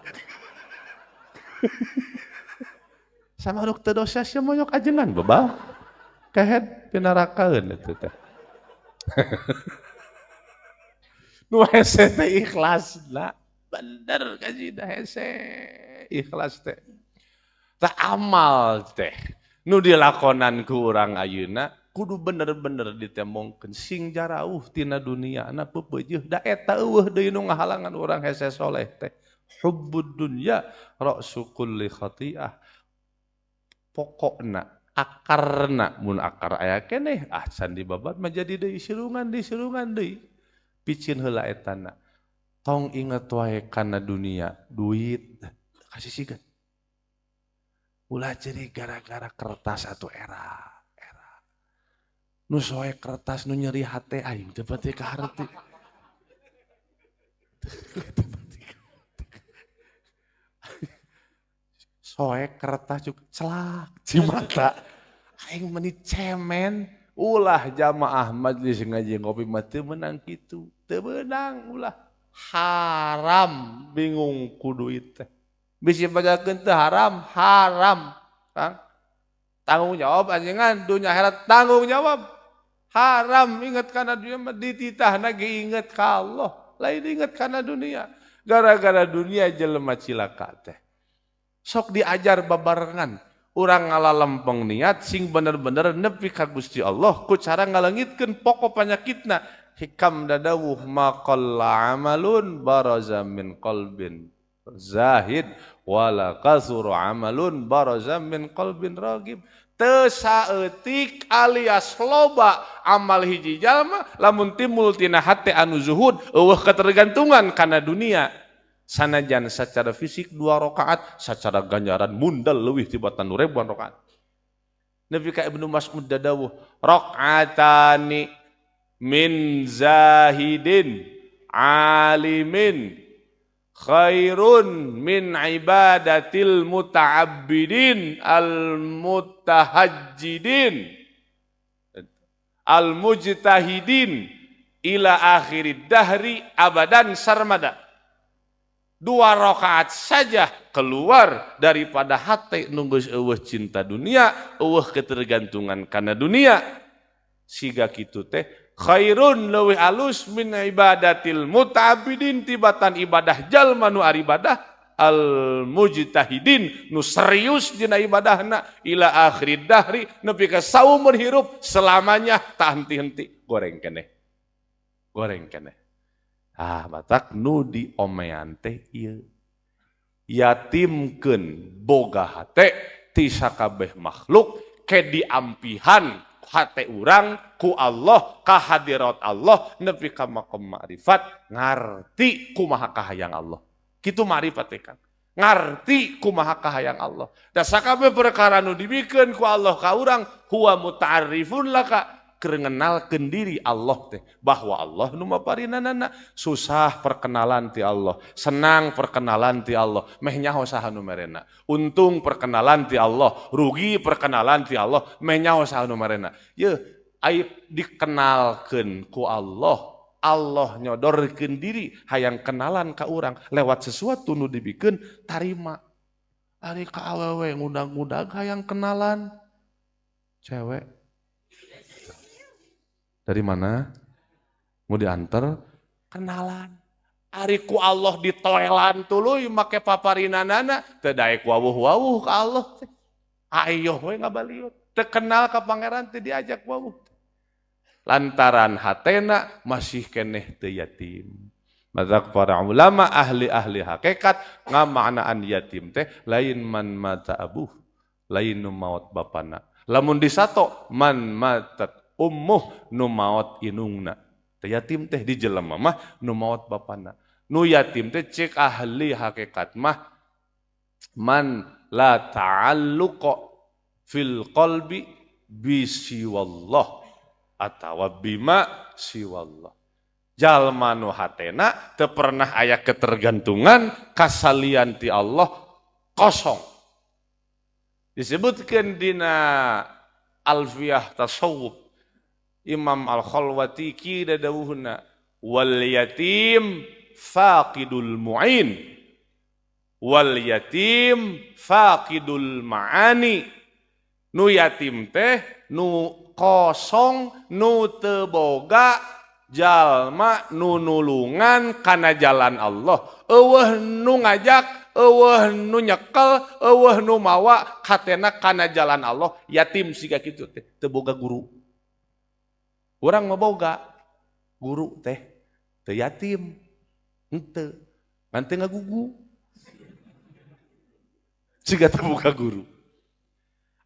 sama ruk teu dosa sia moyok ajengan bebal kehed pinarakaeun eta teh nu hese teh ikhlasna bener kajina hese ikhlas teh tah amal teh nu dilakonan ku urang ayeuna kudu bener-bener ditembongkeun sing jarauh tina dunia na peupeujeuh da eta eueuh deui nu ngahalangan urang hese soleh teh hubbud dunya ra'su kulli khati'ah pokokna akarna mun akar aya keneh ah can dibabat mah jadi deui silungan deui picin heula etana tong inget wae kana dunia duit kasih siga ulah jadi gara-gara kertas atau era nu soe kertas nu nyeri hate aing teu pati kaharti. Soe kertas juga celak cimata aing meni cemen ulah jamaah majelis ngaji ngopi mah teu meunang kitu teu meunang ulah haram bingung ku duit teh bisi bajakeun teu haram haram Kang tanggung jawab anjingan dunia akhirat tanggung jawab haram ingat kana dunia mah dititahna ge inget ka Allah lain inget kana dunia gara-gara dunia jelema cilaka teh sok diajar babarengan urang ngalalempeng niat sing bener-bener nepi ka Gusti Allah ku cara ngalengitkeun pokok panyakitna hikam dadawuh maqalla amalun baraza min qalbin zahid wala kasuru amalun baraza min qalbin ragib teu saeutik alias loba amal hiji jalma lamun timbul tina hate anu zuhud eueuh ketergantungan kana dunia sanajan secara fisik 2 rakaat secara ganjaran mundal leuwih tibatan nu ribuan rakaat Nabi ka Ibnu Mas'ud dadawuh rakaatani min zahidin alimin khairun min ibadatil muta'abbidin al mutahajjidin al mujtahidin ila akhirid dahri abadan sarmada. 2 rakaat saja keluar daripada hati nu geus eueuh cinta dunia, eueuh ketergantungan kana dunia. Siga kitu teh khairun leuwih alus min ibadatil muta'abbidin tibatan ibadah jalma nu aribadah al mujtahidin nu serius dina ibadahna ila akhirid dahri nepi ka saumur hirup selamanya tak henti-henti goreng keneh. Goreng keneh. Ah, batak nu diomean teh ieu. Yatimkeun boga hate ti sakabeh makhluk ke diampihan hate urang ku Allah ka hadirat Allah nepi ka makom ma'rifat ngarti kumaha kahayang Allah. Kitu ma'rifat teh kan. Ngarti kumaha kahayang Allah. Da sakabeh perkara nu dibikeun ku Allah ka urang huwa muta'arrifun laka keur ngenalkeun diri Allah teh bahwa Allah nu maparinanana. Susah perkenalan ti Allah, senang perkenalan ti Allah, meh nyaho saha nu merena. Untung perkenalan ti Allah, rugi perkenalan ti Allah, meh nyaho saha nu merena. Yeuh, aib dikenalkeun ku Allah, Allah nyodorkeun diri hayang kenalan ka urang lewat sesuatu nu dibikeun tarima. Ari ka awewe ngundang-ngundang hayang kenalan cewek. Dari mana? Mau diantar? Kenalan. Ari ku Allah ditoelan tuluy make paparinanana teu daek wawuh-wawuh ka Allah teh. Ayoh we ngabaliut. Teu kenal ka pangeran teh diajak wawuh. Lantaran hatena masih keneh teu yatim. Matak para ulama ahli-ahli hakikat ngamaknaan yatim teh lain man mata abuh, lain nu maot bapana. Lamun disato man matat ummuh nu maot inungna. Teu yatim teh di jelema mah nu maot bapana. Nu yatim teh cek ahli hakikat mah man la ta'alluqa fil qalbi bisiwallah atawa bima siwallah. Jalma nu hatena teu pernah aya ketergantungan kasalian ti Allah kosong. Disebutkeun dina Alfiyah Tasawuf Imam Al-Khalwati ki dadawuhna wal yatim faqidul mu'in wal yatim faqidul ma'ani. Nu yatim teh nu kosong nu teu boga jalma nu nulungan kana jalan Allah, eueuh nu ngajak, eueuh nu nyekel, eueuh nu mawa katena kana jalan Allah. Yatim siga kitu teh teu boga guru. Urang mah boga guru teh teu yatim henteu ngan teu ngagugu siga teu boga guru.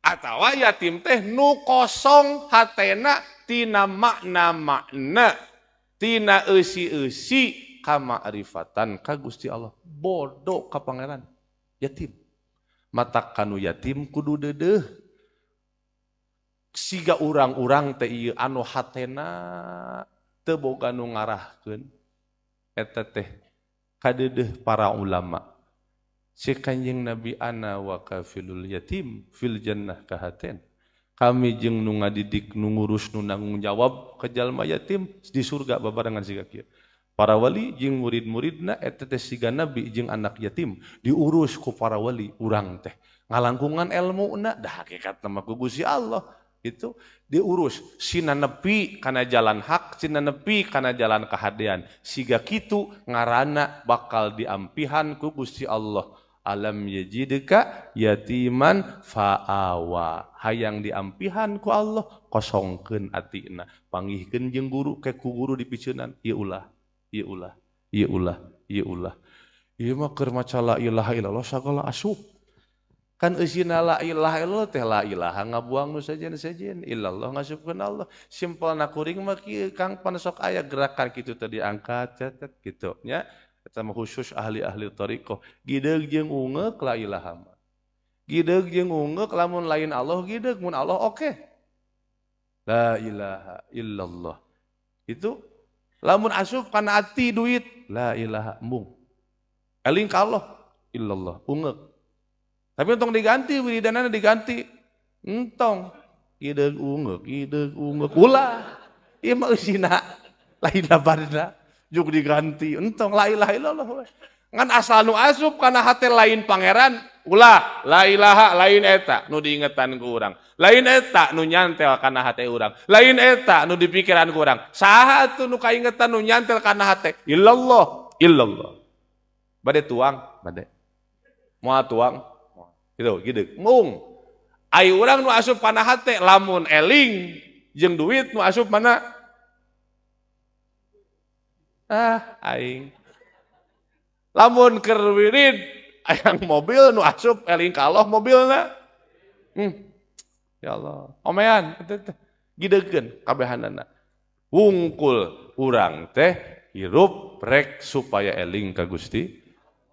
Atawa yatim teh nu kosong hatena tina makna-makna tina eusi-eusi kamakrifatan ka Gusti Allah, bodoh ka pangeran yatim. Matak kanu yatim kudu deudeuh siga urang-urang teh ieu anu hatena teu boga nu ngarahkeun eta teh kadeudeuh para ulama. Si Kanjeng Nabi ana wa kafilul yatim fil jannah kahaten. Kami jeung nu ngadidik, nu ngurus, nu nanggung jawab ka jalma yatim di surga babarengan siga kieu. Para wali jeung murid-muridna eta teh siga nabi jeung anak yatim diurus ku para wali urang teh. Ngalangkungan elmuna dah hakikatna mah ku Gusti Allah. Itu diurus sina nepi kana jalan hak, sina nepi kana jalan kahadean. Siga kitu ngaranna bakal diampihan ku Gusti Allah. Alam yajidka yatiman fa'awa. Hayang diampihan ku Allah, kosongkeun atina. Panggihkeun jeung guru, ke ku guru dipiceunan, ieu ulah, ieu ulah, ieu ulah, ieu ulah. Ieu mah keur maca la ilaha illallah sagala asup. Kan eusina la ilaha illallah teh la ilaha ngabuang nu sejen-sejen, illallah ngasupkeun Allah. Simpelna kuring mah kieu Kang, pan sok aya gerakan kitu teh diangkat cetet kitu nya. Eta mah khusus ahli-ahli thariqah. Gideug jeung ungeuk la ilaha mah. Gideug jeung ungeuk lamun lain Allah gideug, mun Allah oke. La ilaha illallah. Itu lamun asup kana ati duit la ilaha embung. Eling ka Allah illallah ungeuk. Tapi entong diganti wiridanana diganti. Entong gideug ungeuk ulah. Ieu mah eusina lain labarna juk diganti entong la ilaha illallah we. Ngan asal nu asup kana hate lain pangeran, ulah la ilaha lain eta nu diingetan ku urang. Lain eta nu nyantel kana hate urang. Lain eta nu dipikiran ku urang. Saha atuh nu kaingetan nu nyantel kana hate? Illallah, illallah. Bade tuang, bade. Moal tuang. Gitu, gitu. Mung. Ai urang nu asup kana hate lamun eling jeung duit nu asup mana? Ah, aing. Lamun keur wirid hayang mobil nu asup eling ka Allah mobilna. Ya Allah. Omean teh teh gidegeun kabehanana. Wungkul urang teh hirup rek supaya eling ka Gusti.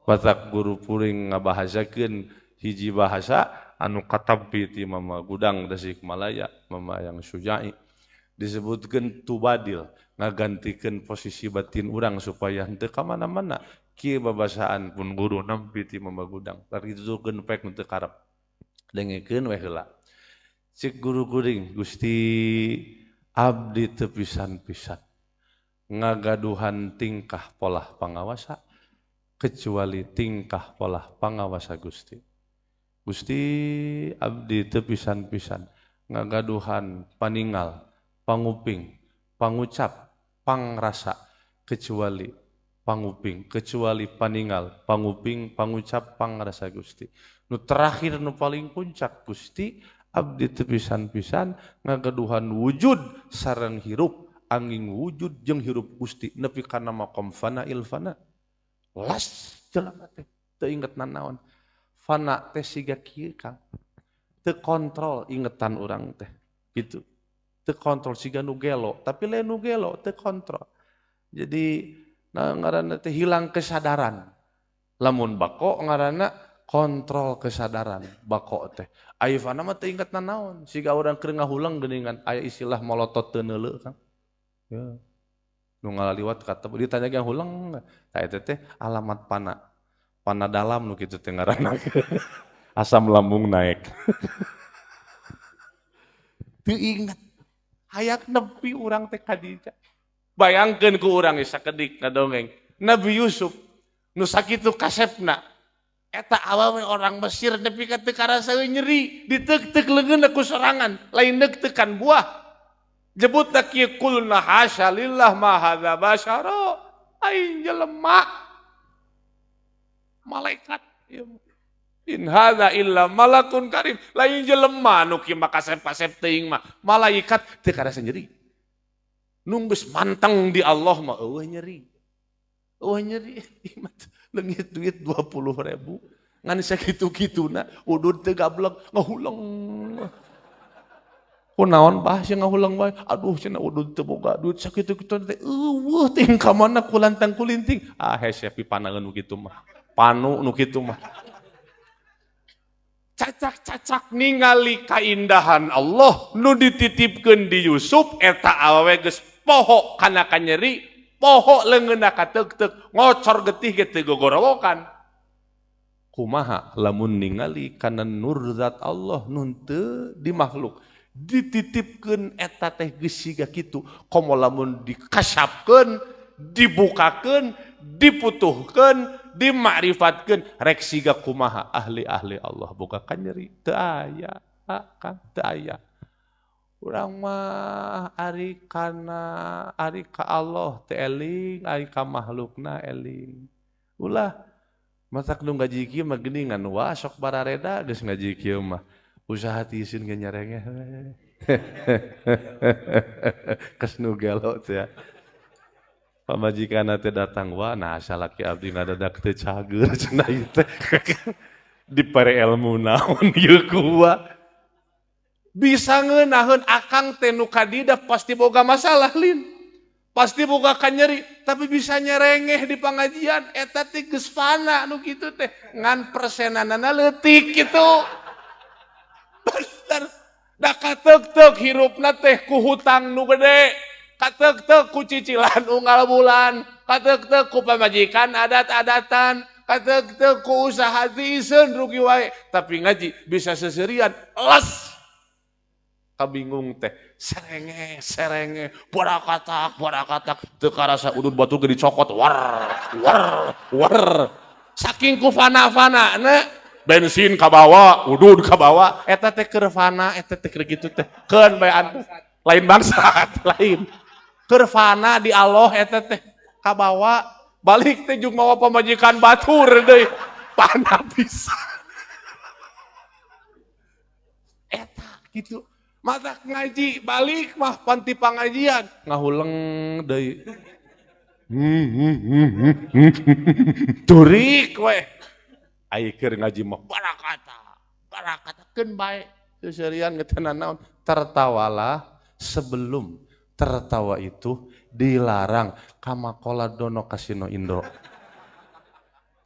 Batak guru puring ngabahasakeun hiji bahasa anu katampi ti Mama Gudang Tasikmalaya, Mama yang Sujai. Disebutkeun tubadil, ngagantikeun posisi batin urang supaya henteu ka mana-mana. Kieu babasaan pun guru nampi ti Mama Gudang. Taritukeun pek nu teu karep. Dengekeun we heula. Cik guru kuring, Gusti abdi teu pisan-pisan ngagaduhan tingkah polah pangawasa kecuali tingkah polah pangawasa Gusti. Gusti abdi teu pisan-pisan ngagaduhan paningal, panguping, pangucap, pangrasa kecuali panguping, kecuali paningal, panguping, pangucap, pangrasa Gusti. Nu terakhir nu paling puncak Gusti abdi teu pisan-pisan ngagaduhan wujud sareng hirup, angin wujud jeung hirup Gusti nepi kana maqam fana il fana. Las jelema teh teu inget nanaon. Fana teh siga kieu Kang. Teu kontrol ingetan urang teh gitu. Teu kontrol siga nu gelo, tapi lain nu gelo teu kontrol. Jadi nah ngaranna teh hilang kesadaran. Lamun bako ngaranna kontrol kesadaran bako teh. Ai fana mah teu inget nanaon, siga urang keur ngahuleng geuningan aya istilah molotot teu neuleu Kang. Ya. Nu ngalaliwat kata ditanya ge huleng, tah eta teh alamat pana. Pana dalam nu kitu teh ngaranna. Asam lambung naik. Teu inget. Hayak nepi urang teh Khadijah. Bayangkeun ku urang geus sakedik ngadongeng. Nabi Yusuf nu sakitu kasepna. Eta awewe orang Mesir nepi ka teu karasa nyeri, diteuk-teuk leungeunna ku sorangan, lain neuk-teukan buah. Jebutna kieu kulna hasya lillah ma hadza basyara. Aing jelema. Malaikat ieu. In hadza illa malakun karim. Lain jelema nu kieu mah kasep-kasep teuing mah. Malaikat teu karasa nyeri. Nu geus manteng di Allah mah eueuh nyeri. Eueuh nyeri leungit duit 20.000. Ngan sakitu-kituna udud teu gablek ngahuleng. Kunaon bah sia ngahuleng wae. Aduh cenah udud teu boga duit sakitu-kitu teh eueuh ting ka mana kulantang kulinting. Ah hese pipanaeun nu kitu mah. Panu nu kitu mah. Cacak-cacak ningali kaindahan Allah nu dititipkeun di Yusuf eta awewe geus poho kana kanyeri, poho leungeunna kateuk-teuk, ngocor getih ge teu gogorowokan. Kumaha lamun ningali kana nur zat Allah nu teu di makhluk dititipkeun eta teh geus siga kitu, komo lamun dikasapkeun, dibukakeun, diputuhkeun, dimakrifatkeun rek siga kumaha ahli-ahli Allah boga kanyeri teu aya, Kang, teu aya. Urang mah ari kana ari ka Allah teu eling, ari ka makhlukna eling. Ulah matak nu ngaji kieu mah geuningan wah sok barareda geus ngaji kieu mah. Usaha tiisin ge nyarengeh. Kes nu gelo teh ya. Pamajikanna teh datang wah nah salaki abdi ngadadak teu cager cenah ieu teh. Dipare ilmu naon ieu kuah. Bisa ngeunaheun akang teh nu kadida pasti boga masalah lin. Pasti boga kanyeri, tapi bisa nyerengeh di pengajian eta teh geus fana nu kitu teh ngan persenanana leutik kitu. Bener. Da kateuk-teuk hirupna teh ku hutang nu gede, kateuk-teuk ku cicilan unggal bulan, kateuk-teuk ku pamajikan adat-adatan, kateuk-teuk ku usaha tiiseun rugi wae, tapi ngaji bisa seserian les. Kabingung teh serenge serenge barakatak barakatak teu karasa udud batu ge dicokot war war war. Saking ku fana-fana na bensin kabawa, udud kabawa, eta teh keur fana, eta teh keur kitu teh. Keun bae antu. Lain bangsat, lain. Keur fana di Allah eta teh kabawa, balik teh jeung mawa pamajikan batur deui. Fana pisan. Eta kitu. Matak ngaji balik mah panti pangajian ngahuleng deui. Turik we. Ai keur ngaji mah barakata, barakata keun bae. Seserian ngetenan naon? Tertawalah sebelum tertawa itu dilarang. Kamakola dono kasino Indro.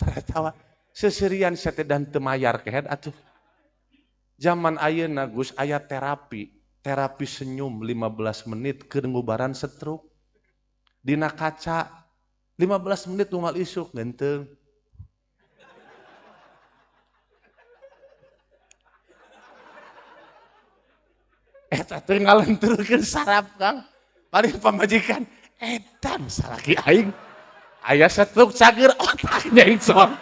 Tertawa seserian sate dan teu mayar kehed atuh. Zaman ayeuna Gus aya terapi, terapi senyum 15 menit keur ngubaran stroke. Dina kaca 15 menit unggal isuk geunteng. Eta teh ngalenturkeun saraf Kang. Paling pamajikan edan salaki aing. Aya stroke cager otak nyengsor.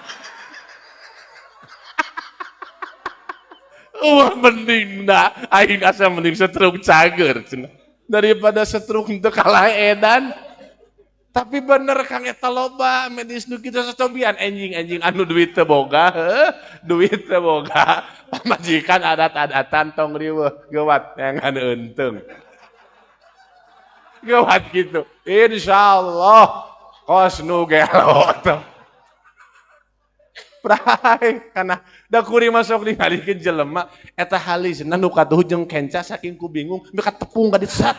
Wah mending dah, aing asa mending stroke cager cenah. Daripada stroke teu kalah edan. Tapi bener Kang eta loba medis nu kitu sacobian enjing-enjing anu duit teu boga, heuh, duit teu boga. Pamajikan adat-adatan tong riweuh, geuwat neangan eunteung. Geuwat kitu. Insyaallah kos nu gelo teh. Prai kana da kuring masuk ningalikeun jelema eta halisna nu katuhu jeung kenca saking ku bingung mika tepung ka ditu sat.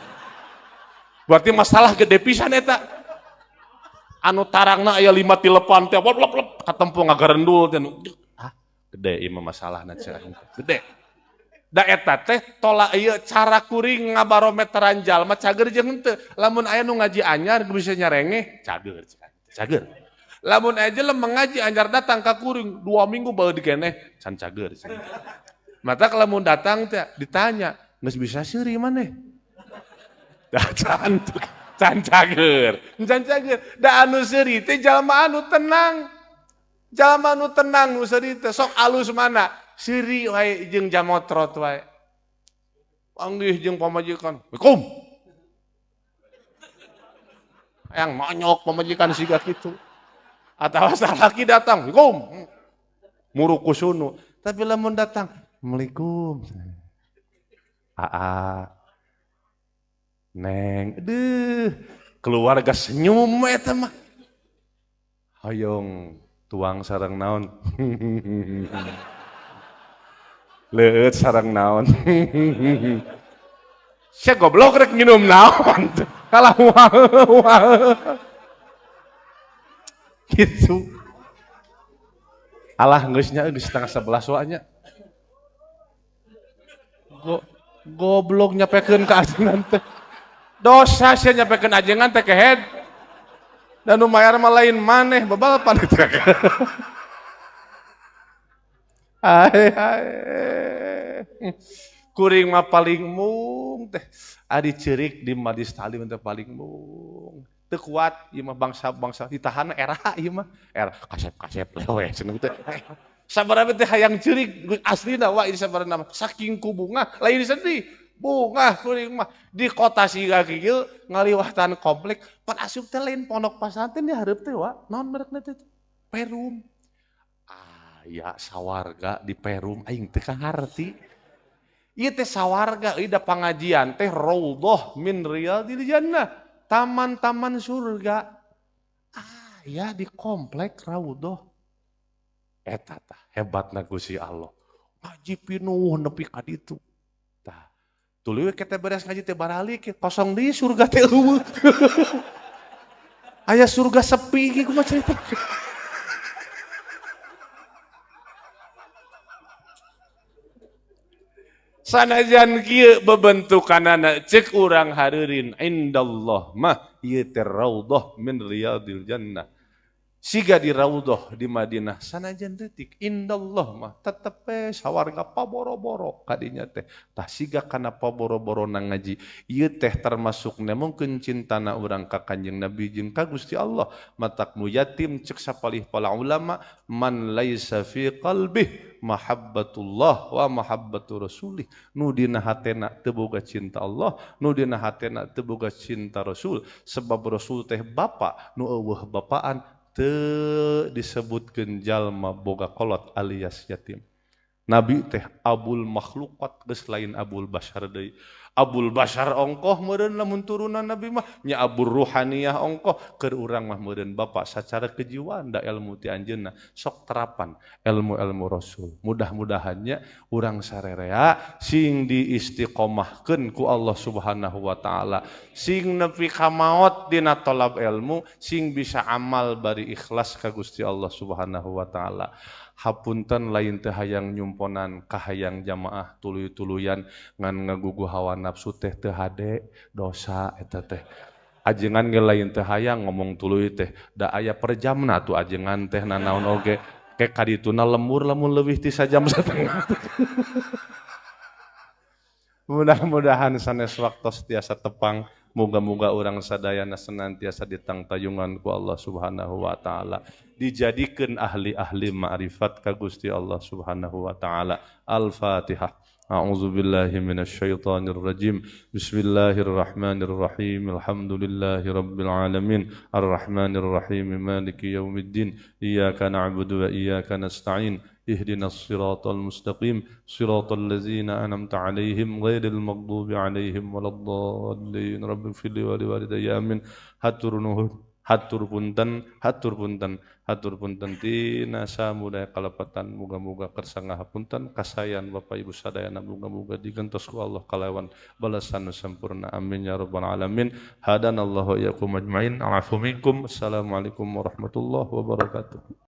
Berarti masalah gede pisan eta. Anu tarangna aya 5 tilepan teh blep blep katempo ngagarendul teh. Ah, gede ieu mah masalahna cenah. Gede. Da eta teh tolak ieu cara kuring ngabarometeran jalma cager jeung henteu. Lamun aya nu ngaji anyar bisa nyarengeh, cager cager. Lamun aya jelema ngaji anyar datang ka kuring 2 minggu bae dikeneh can cager. Mata lamun datang teh ditanya, geus bisa seuri maneh? Da can can cager, can cager. Da anu seuri teh jalma anu tenang. Jalma anu tenang nu seuri teh sok alus mana? Seuri wae jeung jamotrot wae. Panggih jeung pamajikan. Assalamualaikum. Yang monyok pamajikan siga kitu. Atawa salaki datang, Assalamualaikum. Murukusunu. Tapi lamun datang, Assalamualaikum. Aa. Neng, aduh, keluarga senyum eta mah. Hoyong tuang sareng naon. Leueut sareng naon. Sia goblok rek nginum naon. Kalah wah. Gitu. Alah geus nya geus 10:30 wa nya. Goblok nyapekeun ka ajengan teh. Dosa sia nyapekeun ajengan teh kehed. Dan nu mayar mah lain maneh bebal pan teh. Hai hai. Kuring mah paling mung teh. Ari ceurik di majlis taklim teh paling mung. Teu kuat ieu mah bangsa-bangsa ditahan era ieu mah. Era kasep-kasep lewe cenah teh. Sabaraha teh hayang ceurik aslina wa ieu sabaraha mah saking ku bunga lain sedih. Bunga kuring mah di kota siga kieu ngaliwatan komplek pan asup teh lain pondok pasantren di hareup teh wa naon merekna teh Perum. Aya sawarga di Perum aing teu kaharti. Ieu teh sawarga euy da pangajian teh raudhah min riyadil jannah, taman-taman surga. Aya di komplek raudhah. Eta tah hebatna Gusti Allah. Ngaji pinuh nepi ka ditu. Tah, tuluy we kita beres ngaji teh baralik kosong deui surga teh eueuh. Aya surga sepi kieu kumaha cerita. Sanajan kieu bebentukanana ceuk urang hareurin indallah mah ieu teh raudhah min riyadil jannah. Siga di raudhah di Madinah sanajan leutik indallah mah tetep we sawarga paboro-boro kadinya teh. Tah siga kana paboro-boro na ngaji ieu teh termasuk nemongkeun cintana urang ka Kanjeng Nabi jeung ka Gusti Allah. Matak nu yatim cek sapalih para ulama man laisa fi qalbih mahabbatullah wa mahabbatu rasulih, nu dina hatena teu boga cinta Allah, nu dina hatena teu boga cinta Rasul, sebab Rasul teh bapa nu eueuh bapaan teu disebutkeun jalma boga kolot alias yatim. Nabi teh abul makhluqat geus lain abul bashar deui. Abul bashar ongkoh meureun lamun turunan Nabi mah nya abul ruhaniyah ongkoh keur urang mah meureun bapa sacara kejiwaan da ilmu ti anjeunna sok terapan ilmu-ilmu Rasul. Mudah-mudahannya urang sarerea sing diistiqomahkeun ku Allah Subhanahu wa taala, sing nepi ka maot dina tolab ilmu, sing bisa amal bari ikhlas ka Gusti Allah Subhanahu wa taala. Hapunten lain teh hayang nyumponan kahayang jamaah tuluy-tuluyan ngan ngagugu hawa nafsu teh teu hade dosa eta teh. Ajengan ge lain teh hayang ngomong tuluy teh da aya per jamna tuh ajengan teh nanaon oge ke kadituna lemur lamun leuwih ti sajam satengah. Mudah-mudahan sanes waktos tiasa tepang, moga-moga urang sadayana senantiasa ditangtayungan ku Allah Subhanahu wa taala, dijadikeun ahli-ahli ma'rifat ka Gusti Allah Subhanahu wa taala. Al-Fatihah. A'udzu billahi minasyaitonir rajim. Bismillahirrahmanirrahim. Alhamdulillahi rabbil alamin. Arrahmanir rahim. Maliki yaumiddin. Iyyaka na'budu wa iyyaka nasta'in. Ihdinas siratal mustaqim. Siratal ladzina an'amta 'alaihim ghairil maghdubi 'alaihim waladdallin. Rabbighfirli wa liwalidayya amin. Hatur nuhun, hatur punten, hatur punten, hatur punten tina samudaya kalepatan, muga-muga kersa ngahapunten kasayan Bapak Ibu sadayana, muga-muga digentos ku Allah kalawan balasan nu sampurna. Amin ya rabbal alamin. Hadanallahu wa iyyakum ajmain. A'fu minkum. Assalamualaikum warahmatullahi wabarakatuh.